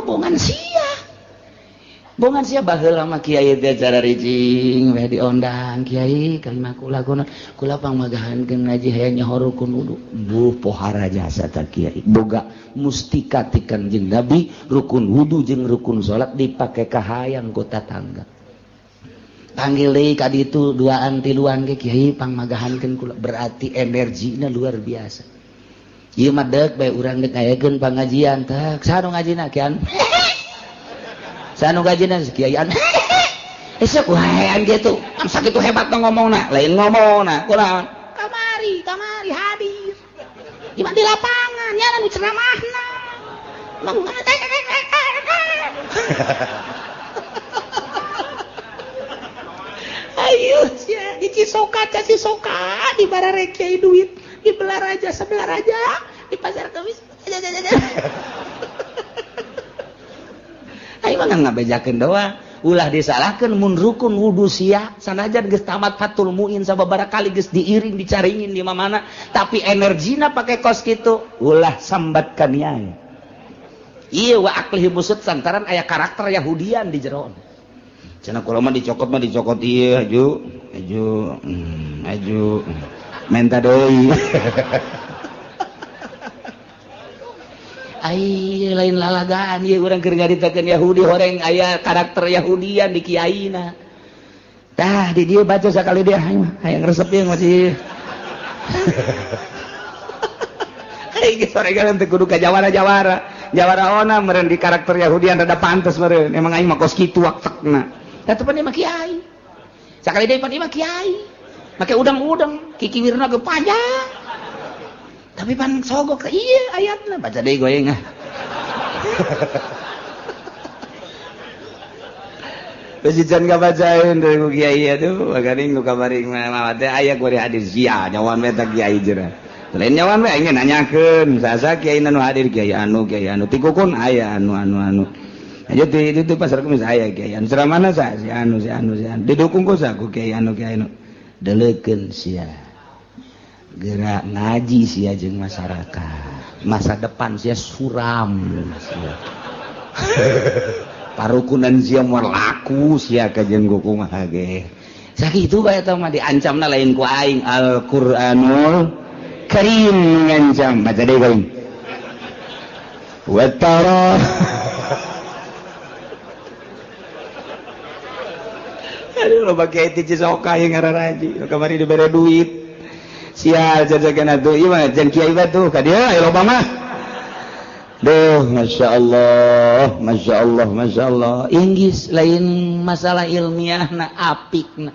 bongan sia. Bongan sia baheula mah kiai teh cara ricing we diondang kiai kalimah kula kuna kula pangmagahankeun ngaji hayang nyaho rukun wudu. Buh pohara jasa ta kiai. Boga mustika ti Kangjeng Nabi rukun wudu jeung rukun salat dipake ka hayang ku tatangga. Panggil deui ka ditu duaan tiluan ge kiai pangmagahankeun kula, berarti energina luar biasa. Ieu mah deuk bae urang deuk ngayakeun pangajian teh saha nu ngajina kian? Saha nu ngajina kiaian? Esuk wae gitu. Am sakitu hebat ngomongna, lain ngomongna kunaon? Kamari, kamari hadir. Di di lapangan nya nu ceramahna. Ayo sia di Cisoka, Cisoka di bararek kiai duit, di Belaraja sebelah raja, di Pasar Kemis. Ayo mah ngabejakeun doang, ulah disalahkeun mun rukun wudu sia sanajan geus tamat Fathul Muin sababaraha kali geus diiring dicaringin di mana-mana, tapi energina pake kos kitu, ulah sambat kaniaya. Ieu wa aklihi busut lantaran aya karakter Yahudian di jero. Cenah kula mah dicokot ieu aju aju aju menta deui. Ai lain lalagaan ieu urang keur ngaritakeun Yahudi horeng aya karakter Yahudian di kiaina. Tah di dieu baca sakali dia hayang resep ieu masih. Ai geus soregan teu kudu ka jawara-jawara. Jawara ona meureun di karakter Yahudian rada pantes meureun. Emang aing mah kos kitu waktekna. Tah teu pan mah kiai. Sakali deui pan mah kiai. Make udang-udang, kikiwirna ge panjang. Tapi pan sogok iya ayatna baca deui goyeng ah. Geus can kabacaeun deui ku kiai atuh bagaring nu kamari mah teh aya kuari hadir sia nyawan we teh kiai jera. Lain nyawan we aing nanyakeun sasa kiai nu hadir kiai anu tikukun aya anu anu anu. Aja di itu pasar kemis aya kiai anu ceramahna sa si anu si anu si anu didukung ku sa ku kiai anu kiai anu. Deleukeun sia. Gerak ngaji sia jeung masyarakat. Masa depan sia suram sia. Parukunan sia moal laku sia ka jeung kumaha ge. Sakitu bae eta mah diancamna lain ku aing Al-Qur'anul Karim ngancam baca deui aing. Wa tara aduh loba kiai ti Cisoka yang ngararaji kamari dibere duit. Sial jajakan atuh ieu mah jeung kiai batu ka dieu aya loba mah. Duh masyaallah, masyaallah, masyaallah. Inggris lain masalah ilmiahna apikna.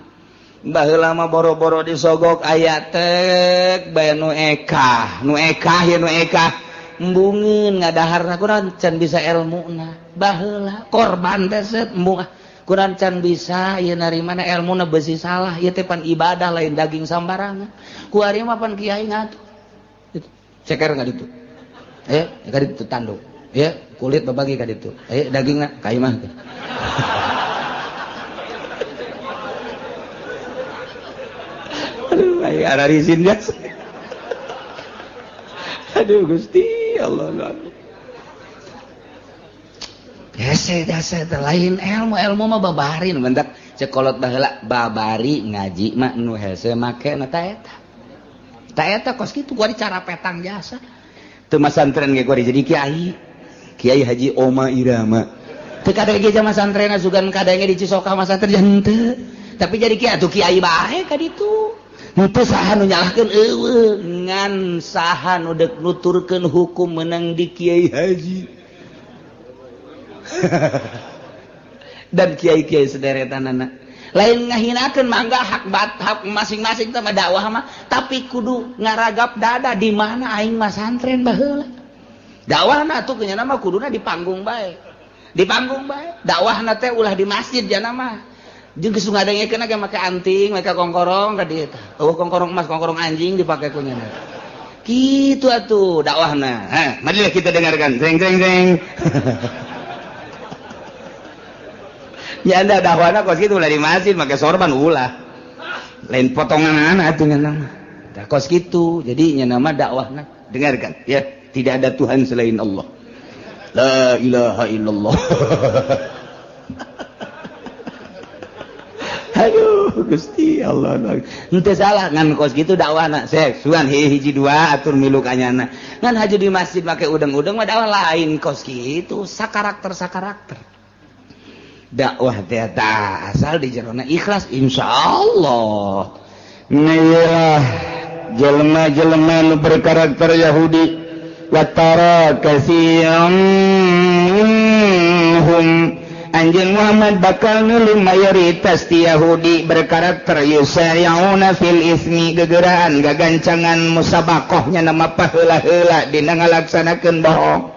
Baheula mah boro-boro disogok aya tek bae nu ekah, nu ekah ye nu ekah. Embungeun ngadaharna kurang can bisa elmuna. Baheula korban teh set embung kurang can bisa ieu narimana elmuna beusi salah ieu teh pan ibadah lain daging sambarangan. Ku ari mah pan kiai ngatur. Ceker ka ditu. Ka ditu tanduk. Ya, kulit babagi ka ditu. Dagingna ka imah. Aduh, ai ararisin jas. Aduh Gusti Allah. Hese jasa lain ilmu ilmu mah babarin bentak cekolot baheula babari ngaji mah nu hese make na ta eta. Ta eta kos kitu kuari cara petang jasa. Teu masantren ge kuari jadi kiai. Kiai Haji Oma Irama. Teu kadenge ge masantrenna sugan kadenge di Cisoka masantren henteu. Tapi jadi kiai atuh kiai bae ka ditu. Henteu saha nu nyalahkeun eueuh ngan saha nu deuk nuturkeun hukum meunang di Kiai Haji. Dan kiai-kiai sederetanana lain ngahinakeun mangga hak hak masing-masing teh dakwah mah tapi kudu ngaragap dada di mana aing mah santren baheula dakwahna atuh nya mah kuduna di panggung bae di panggung bae dakwahna teh ulah di masjid jana mah jeung geus ngadengekeun ge make anting make kongkorong ka dieu tah eueuh kongkorong emas kongkorong anjing dipake ku nya kitu atuh dakwahna. Ha marilah kita dengarkan jeng jeng jeng. Ya anda dakwahna kos kitu ulah di masjid make sorban ulah. Lain potongan anak atuh nya mah. Tah kos kitu. Jadi nya nama dakwahna dengarkan ya, tidak ada Tuhan selain Allah. La ilaha illallah. Aduh Gusti Allah. Henteu salah ngan kos kitu dakwahna. Sek suan hiji dua atur milu ka nyana. Ngan haju di masjid make udeng-udeng mah dakwah lain kos kitu, sakarakter-sakarakter. Dakwah teh asal di jerona ikhlas insyaallah. Ngeurah jelema-jelema nu berkarakter Yahudi watara katsiran minhum anjeun Muhammad bakal nulung mayoritas ti Yahudi berkarakter yusari'una fil ismi gegeraan gagancangan musabakohnya nama paheula-heula dina ngalaksanakeun bohong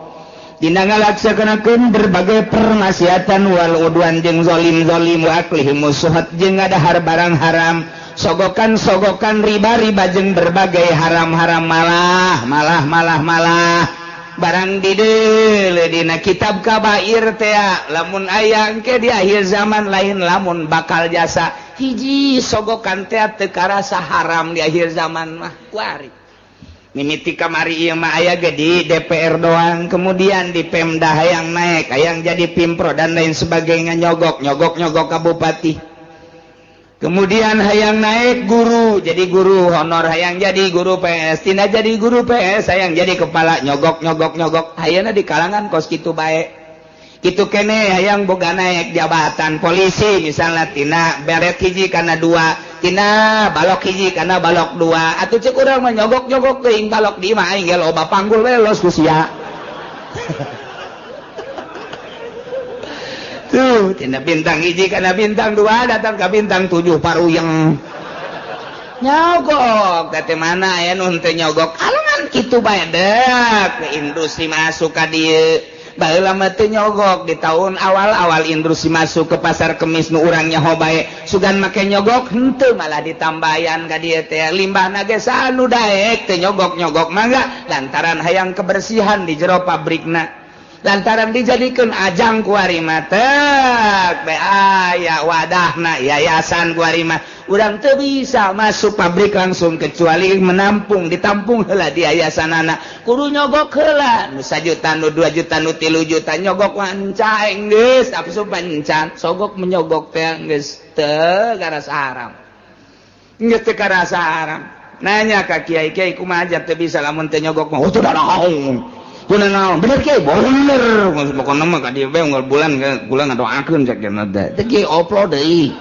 dina ngalaksanakeun berbagai permaksiatan wal udwan jeung zalim-zalim wa aklihim suhat jeung ngadahar barang haram sogokan-sogokan riba-riba jeung berbagai haram-haram malah malah malah malah barang dideule dina kitab kabair teh lamun aya engke di akhir zaman lain lamun bakal jasa hiji sogokan teh teu karasa haram di akhir zaman mah kuari mimiti kamari ieu mah aya ge di DPR doang kemudian di Pemda hayang naik hayang jadi Pimpro dan lain sebagainya nyogok nyogok nyogok ka bupati. Kemudian hayang naik guru, jadi guru honor, hayang jadi guru PS, tina jadi guru PS, hayang jadi kepala, nyogok nyogok nyogok. Hayangna di kalangan kos kitu bae. Kitu kene hayang boga naik jabatan polisi misalnya tina beret hiji kana dua, tina balok hiji kana balok dua. Atuh cek urang mah nyogok nyogok teuing balok di imah aing ge loba panggul we los ku sia. Tuh, tina bintang hiji kana bintang dua datang ke bintang 7 paruyeng. Nyogok, teh mana aya nu henteu nyogok? Kalangan kitu bae dek, ke industri masuk ka dieu. Baheula mah teu nyogok di tahun awal-awal industri masuk ke pasar kemis nu urang nyaho bae. Sugan make nyogok henteu malah ditambayan ka dieu teh. Limbahna ge sanu daek teu nyogok-nyogok mangga lantaran hayang kebersihan di jero pabrikna. Lantaran dijadikan ajang kuari mah tek be aya wadahna yayasan kuari mah urang teu bisa masuk pabrik langsung kecuali menampung ditampung heula di yayasanana kudu nyogok heula nu 1 juta nu 2 juta nu 3 juta nyogok wanca geus asup pancan sogok menyogok teh geus teu karasa haram geus teu karasa haram nanya ka kiai-kiai kumaha aja teu bisa lamun teu nyogok mah teu naon. Bener bener kiai bener pokona mah ka dieu bae unggal bulan bulan ngadoakeun cek cenah teh teh kiai oplo deui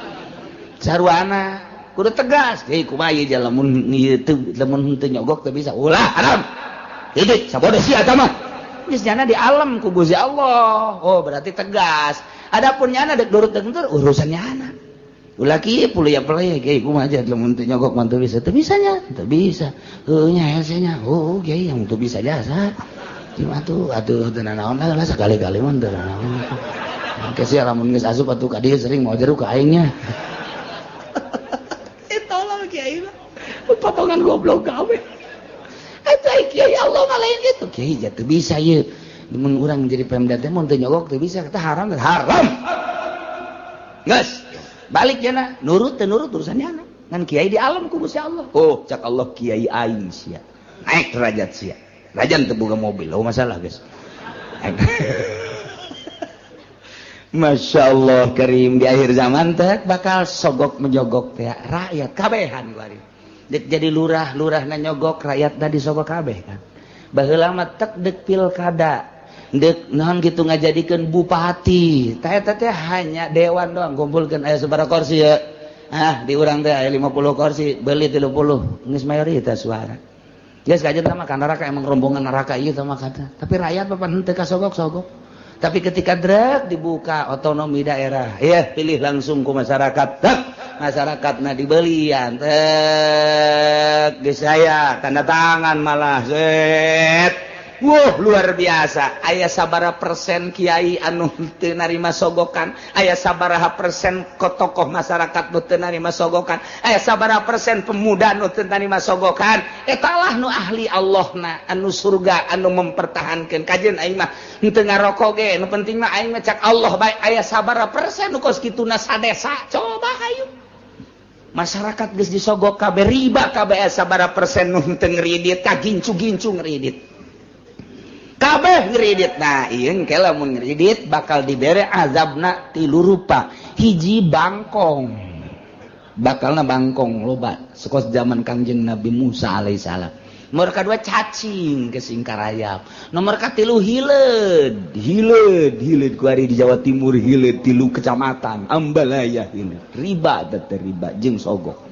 sarwana kudu tegas kiai kumaha ieu lamun ieu teu lamun henteu nyogok teu bisa ulah haram titik sabodo sia eta mah geus nyana di alam ku Gusti Allah. Oh berarti tegas adapun nyana dek durut dek henteu urusan nyana ulah kieu puluh ya kiai kumaha aja lamun teu nyogok mah teu bisa teu bisa nya teu bisa heuh nya hese nya oh kiai yang teu bisa jasa cuma tuh atuh teu nanaon lah sekali-kali mah teu nanaon. Engke sia lamun geus asup atuh ka dieu sering mau jeruk ka aingnya. Eh tolol kiai mah. Potongan goblok gawe. Eta kiai Allah mah lain kitu. Kiai ja teu bisa ieu. Mun urang jadi pemda teh mun teu nyogok teu bisa kata haram haram. Geus balik jana nurut teu nurut urusan nyana. Ngan kiai di alam ku Gusti Allah. Oh cak Allah kiai aing sia. Naik derajat sia. Rajan teu boga mobil, oh masalah guys. Masya Allah karim di akhir zaman teh bakal sogok menyogok teh rakyat kabehan kuari. Jadi lurah lurahna nyogok rakyatna disogok kabeh kan. Baheula mah tek deuk pilkada, deuk naon kitu ngajadikeun bupati. Tah eta teh hanya dewan doang kumpulkeun aya sabaraha kursi ya. Ah di urang teh aya 50 kursi, beuli 30, geus mayoritas suara. Geus kajen mah ka neraka emang rombongan neraka ieu tah mah kata. Tapi rakyat papan henteu kasogok-sogok. Tapi ketika drek dibuka otonomi daerah, ya pilih langsung ku masyarakat. Tek masyarakatna dibelian. Tek geus aya tanda tangan malah set. Wuh luar biasa. Aya sabaraha persen kiai anu teu narima sogokan, aya sabaraha persen tokoh masyarakat nu teu narima sogokan, aya sabaraha persen pemuda nu teu narima sogokan. Eta lah nu ahli Allahna anu surga anu mempertahankeun. Kajeun aing mah henteu ngarokok ge, nu penting mah aing mah cak Allah bae. Aya sabaraha persen nu kos kituna sadesa. Coba hayu. Masyarakat geus disogok kabeh riba kabeh aya sabaraha persen nu henteu ngridit, kagincu-gincu ngridit. Kabeh ngridit. Nah ieu engke lamun ngridit bakal dibere azabna tilu rupa. Hiji bangkong, bakalna bangkong loba sekos zaman Kangjeng Nabi Musa alaihissalam. Nomor kadua cacing ke singkarayap. Nomor katilu hileud, hileud, hileud kuari di Jawa Timur hileud tilu kecamatan Ambalaya hileud. Riba teh riba jeung sogok.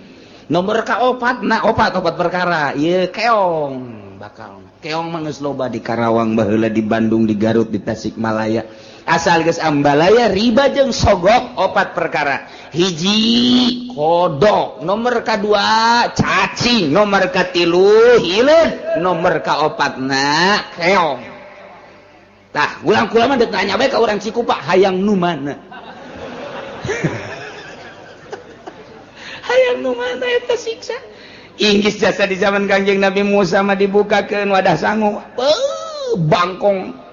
Nomor kaopat nah opat perkara ieu keong bakal. Keong mah geus loba di Karawang baheula, di Bandung, di Garut, di Tasikmalaya. Asal geus Ambalaya riba jeung sogok opat perkara. Hiji kodok, nomor kadua cacing, nomor katilu hileud, nomor kaopatna keong. Tah, ulang kula mah deuk nanya bae ka urang Cikupa hayang nu mana? Hayang nu mana eta siksa? Inggris jasa di zaman Kangjeng Nabi Musa mah dibukakeun wadah sangu. Bangkong.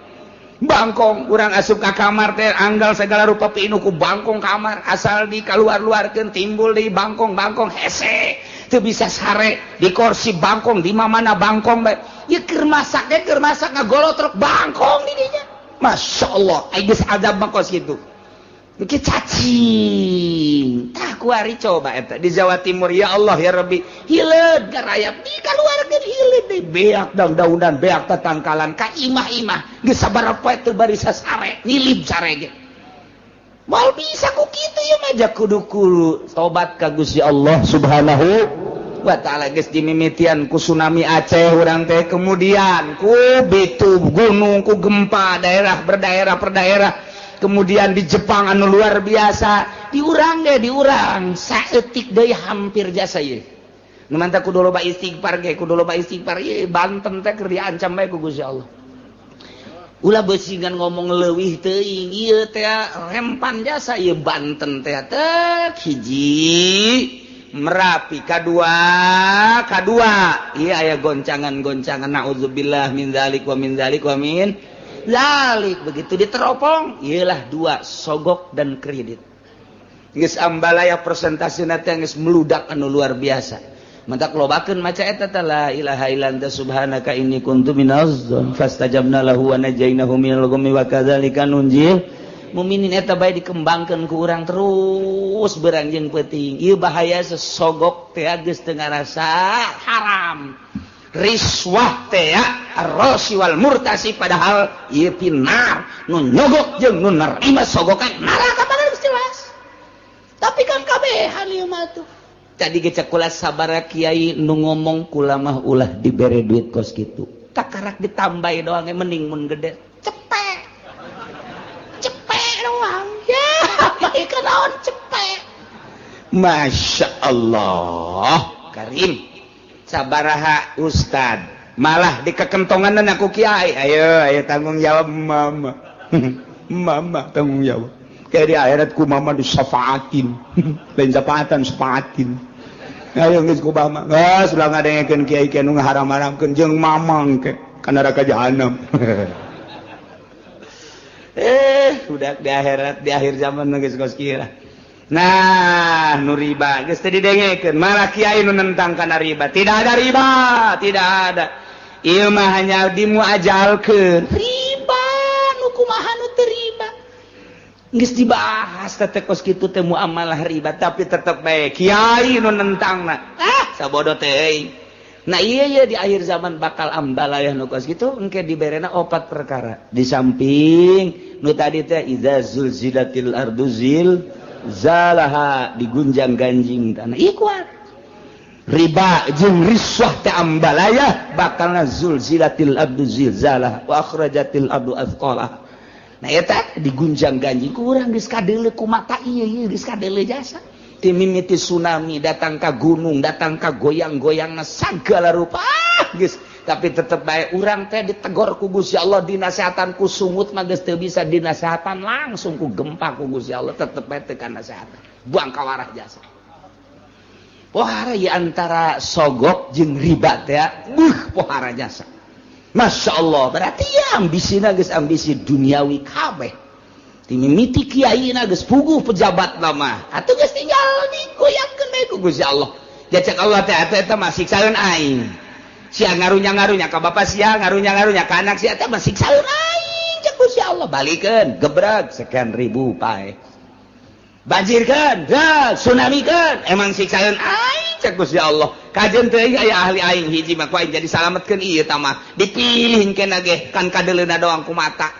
Bangkong urang asup ka kamar teh anggal segala rupa pinuh ku bangkong kamar asal dikaluar-luarkeun timbul di bangkong-bangkong hese. Teu bisa sare di kursi bangkong di mana bangkong bae. Ieu keur masak ge keur masak ngagolotrok bangkong di dinya. Masya Allah, geus azab mah kos kitu. Engke cacing. Tah kuari coba eta di Jawa Timur ya Allah ya Rabbi. Hileud garayap di kaluarkeun hileud deui beak daun-daunan beak tatangkalan ka imah-imah geus sabaraha poe teu barisa sare nyilib sare ge. Moal bisa ku kitu ieu mah ja kudu kudu tobat ka Gusti Allah Subhanahu wa ta'ala. Geus dimimitian ku tsunami Aceh urang teh, kemudian ku bitu gunung, ku gempa daerah berdaerah per daerah, kemudian di Jepang anu luar biasa, di urang ge diurang saeutik deui hampir jasa ieu. Nu mantap kudu loba istighfar ge, kudu loba istighfar ieu Banten teh keur diancam bae ku Gusti Allah. Ulah beusingan ngomong leuwih teuing ieu teh rempan jasa ieu Banten teh teh hiji Merapi kadua kadua ieu aya goncangan-goncangan naudzubillah min dzalik wa min dzalik wa min dzalik. Begitu diteropong ieulah dua sogok dan kredit geus ambalaya presentasina teh geus meludak anu luar biasa. Mantak lobakeun maca eta teh la ilaha illa anta subhanaka inni kuntu minaz zalimin fastajabna lahu wa najainahu minal ghammi wa kadzalika nunjil muminin. Eta bae dikembangkeun ku urang terus berang jeung peuting. Ieu bahaya sesogok teh geus teu ngarasa haram. Riswah teh ar-rasi wal murtasi padahal ieu pinar nu nyogok jeung nu nerima sogokan neraka padahal geus jelas. Tapi kan kabehan ieu mah tuh. Tadi ge cek kula sabara kiai nu ngomong kula mah ulah dibere duit kos kitu. Takarak ditambahi doang mending mun gede. Cepek. Cepek doang. Ya, bae naon cepek. Masya Allah, Karim. Sabaraha ustad malah dikekentongan aku kiai. Ayo, ayo tanggung jawab mama. Mama tanggung jawab. Kayak di akhirat ku mama disafaatin. Lain syafaatan, syafaatin. Ayo geus ku mama. Geus ulah ngadengekeun kiai kiai nu ngaharam-haramkeun jeung mamang ke ka neraka jahanam. Udah di akhirat di akhir zaman geus kos kieu. Nah, nu riba geus teu didengekeun, malah kiai nu nentang kana riba. Tidak ada riba, tidak ada. Ieu mah hanya dimuajalkeun. Riba nu kumaha nu teu riba. Geus dibahas teh kos kitu teh muamalah riba, tapi tetep bae kiai nu nentangna. Ah, sabodo teh. Nah iya iya di akhir zaman bakal ambalayah nu kos kitu engke diberena opat perkara. Di samping nu tadi teh idza zulzilatil ardu zilzalaha digunjang-ganjing tanah. Ieu kuat. Riba jeung riswah teh ambalayah bakalna zulzilatil ardu zilzalaha wa akhrajatil ardu athqalaha. Nah eta digunjang-ganjing ku urang geus kadeuleu ku mata ieu ieu geus kadeuleu jasa. Timimiti tsunami datang ka gunung, datang ka goyang-goyangna sagala rupa. Ah, geus tapi tetep bae urang teh ditegor ku Gusti Allah, dinasehatan ku sungut mah geus teu bisa dinasehatan langsung ku gempa ku Gusti Allah tetep bae teu kanasehatan. Buang kawarah jasa. Pohara ieu antara sogok jeung riba teh, buh pohara jasa. Masya Allah, berarti ya ambisina geus ambisi duniawi kabeh. Timimiti kiaina geus puguh pejabat lama. Atuh geus tinggal digoyangkeun bae ku Gusti Allah. Jacek Allah teh atuh eta mah siksaeun aing. Sia ngarunya-ngarunya ka bapa sia, ngarunya-ngarunya ka anak sia eta mah siksaeun aing cek Gusti Allah. Balikeun, gebreg sekian ribu pae. Banjirkeun, tsunamikeun, emang siksaeun aing cek Gusti Allah. Kajen teuing aya ahli aing hiji mah ku aing jadi salametkeun ieu tah mah. Dipilih kena ge kan kadeuleuna doang ku mata.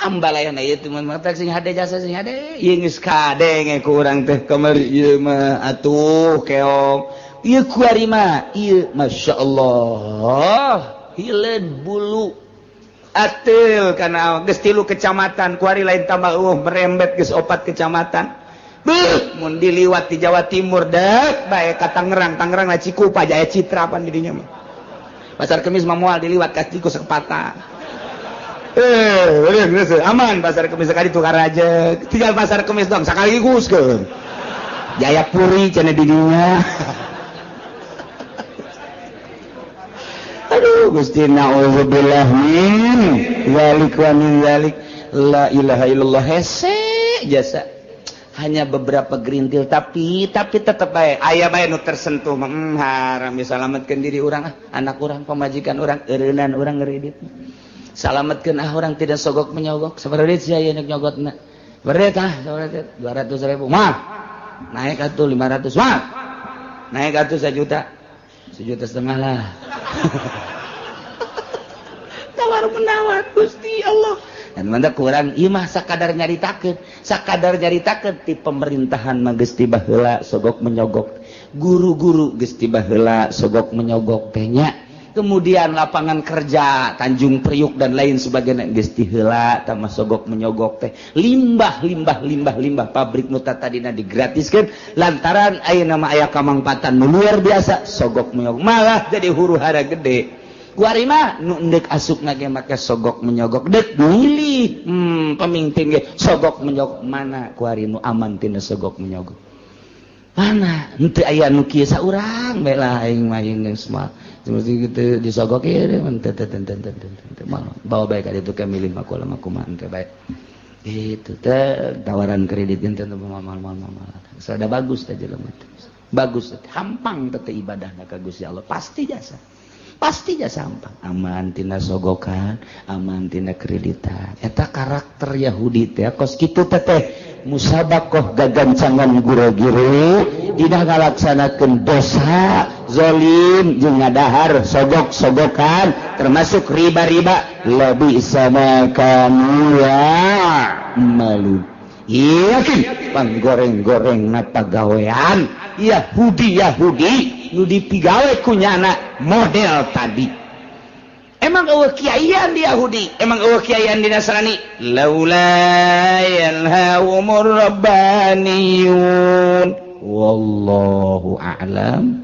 Ambalayana ieu teh mah sing hade jasa sing hade. Ieu geus kadenge ku urang teh kamari ieu mah atuh keong. Ieu kuari mah ieu masyaallah hileud bulu ateul kana geus 3 kecamatan kuari lain tambah merembet geus 4 kecamatan. Beuh mun diliwat di Jawa Timur dek bae ka Tangerang, Tangerang lah Cikupa Jaya Citra pan di dinya mah. Pasar Kemis mah moal diliwat ka Ciku Sepata. Aman Pasar Kemis sekali tukar aja. Tinggal Pasar Kemis dong sekaligus keun. Jayapuri cenah di dinya. Aduh Gusti naudzubillah min dzalik wa min dzalik la ilaha illallah hese jasa. Hanya beberapa gerintil tapi tetep bae aya bae nu tersentuh mah haram disalametkeun diri urang ah anak urang pamajikan urang eureunnan urang ngeridit. Salametkeun ah urang tidak sogok menyogok sabaraha duit sia ieu nyogotna. Berarti 200.000 mah naik atuh 500 mah naik atuh 1 juta, 1,5 juta lah. Tawar menawar, Gusti Allah. Dan mana kurang ieu mah sakadar nyaritakeun, sakadar nyaritakeun ti pemerintahan mah geus ti baheula sogok menyogok, guru-guru geus ti baheula sogok menyogok teh nya. Kemudian lapangan kerja Tanjung Priuk dan lain sebagainya geus ti heula tah sogok menyogok teh. Limbah, limbah, limbah, limbah pabrik nu tadina digratiskeun lantaran ayeuna mah aya kamangpatan nu luar biasa, sogok menyogok malah jadi huru hara gede. Kuari mah nu endek asup ngage make sogok menyogok, dek milih pemimpin ge sogok menyogok. Mana kuari nu aman tina sogok menyogok? Mana? Henteu aya nu kieu saurang bae lah. Aing mah geus mah seperti gitu disogok ieu teu teu teu teu teu teu bawa bae ka ditu ke milih mah kula mah kumaha teh bae itu teh tawaran kredit teh mal mal mal mal. Sada bagus teh jelema teh, bagus teh, hampang teh ibadahna ka Gusti Allah, pasti jasa, pasti jasa hampang, aman tina sogokan, aman tina kreditan. Eta karakter Yahudi teh kos kitu teh teh musabakoh gagancangan gura-guru dina ngalaksanakeun dosa zolim jeung ngadahar sogok-sogokan termasuk riba-riba. Lebih sama kamu ya malu yakin panggoreng-goreng na pagawean Yahudi. Yahudi nu dipigawe kunyana model tadi. Emang eueuh kiaian di Yahudi? Emang eueuh kiaian di Nasrani? Laula yanhahumur rabbaniyun. Wallahu a'lam.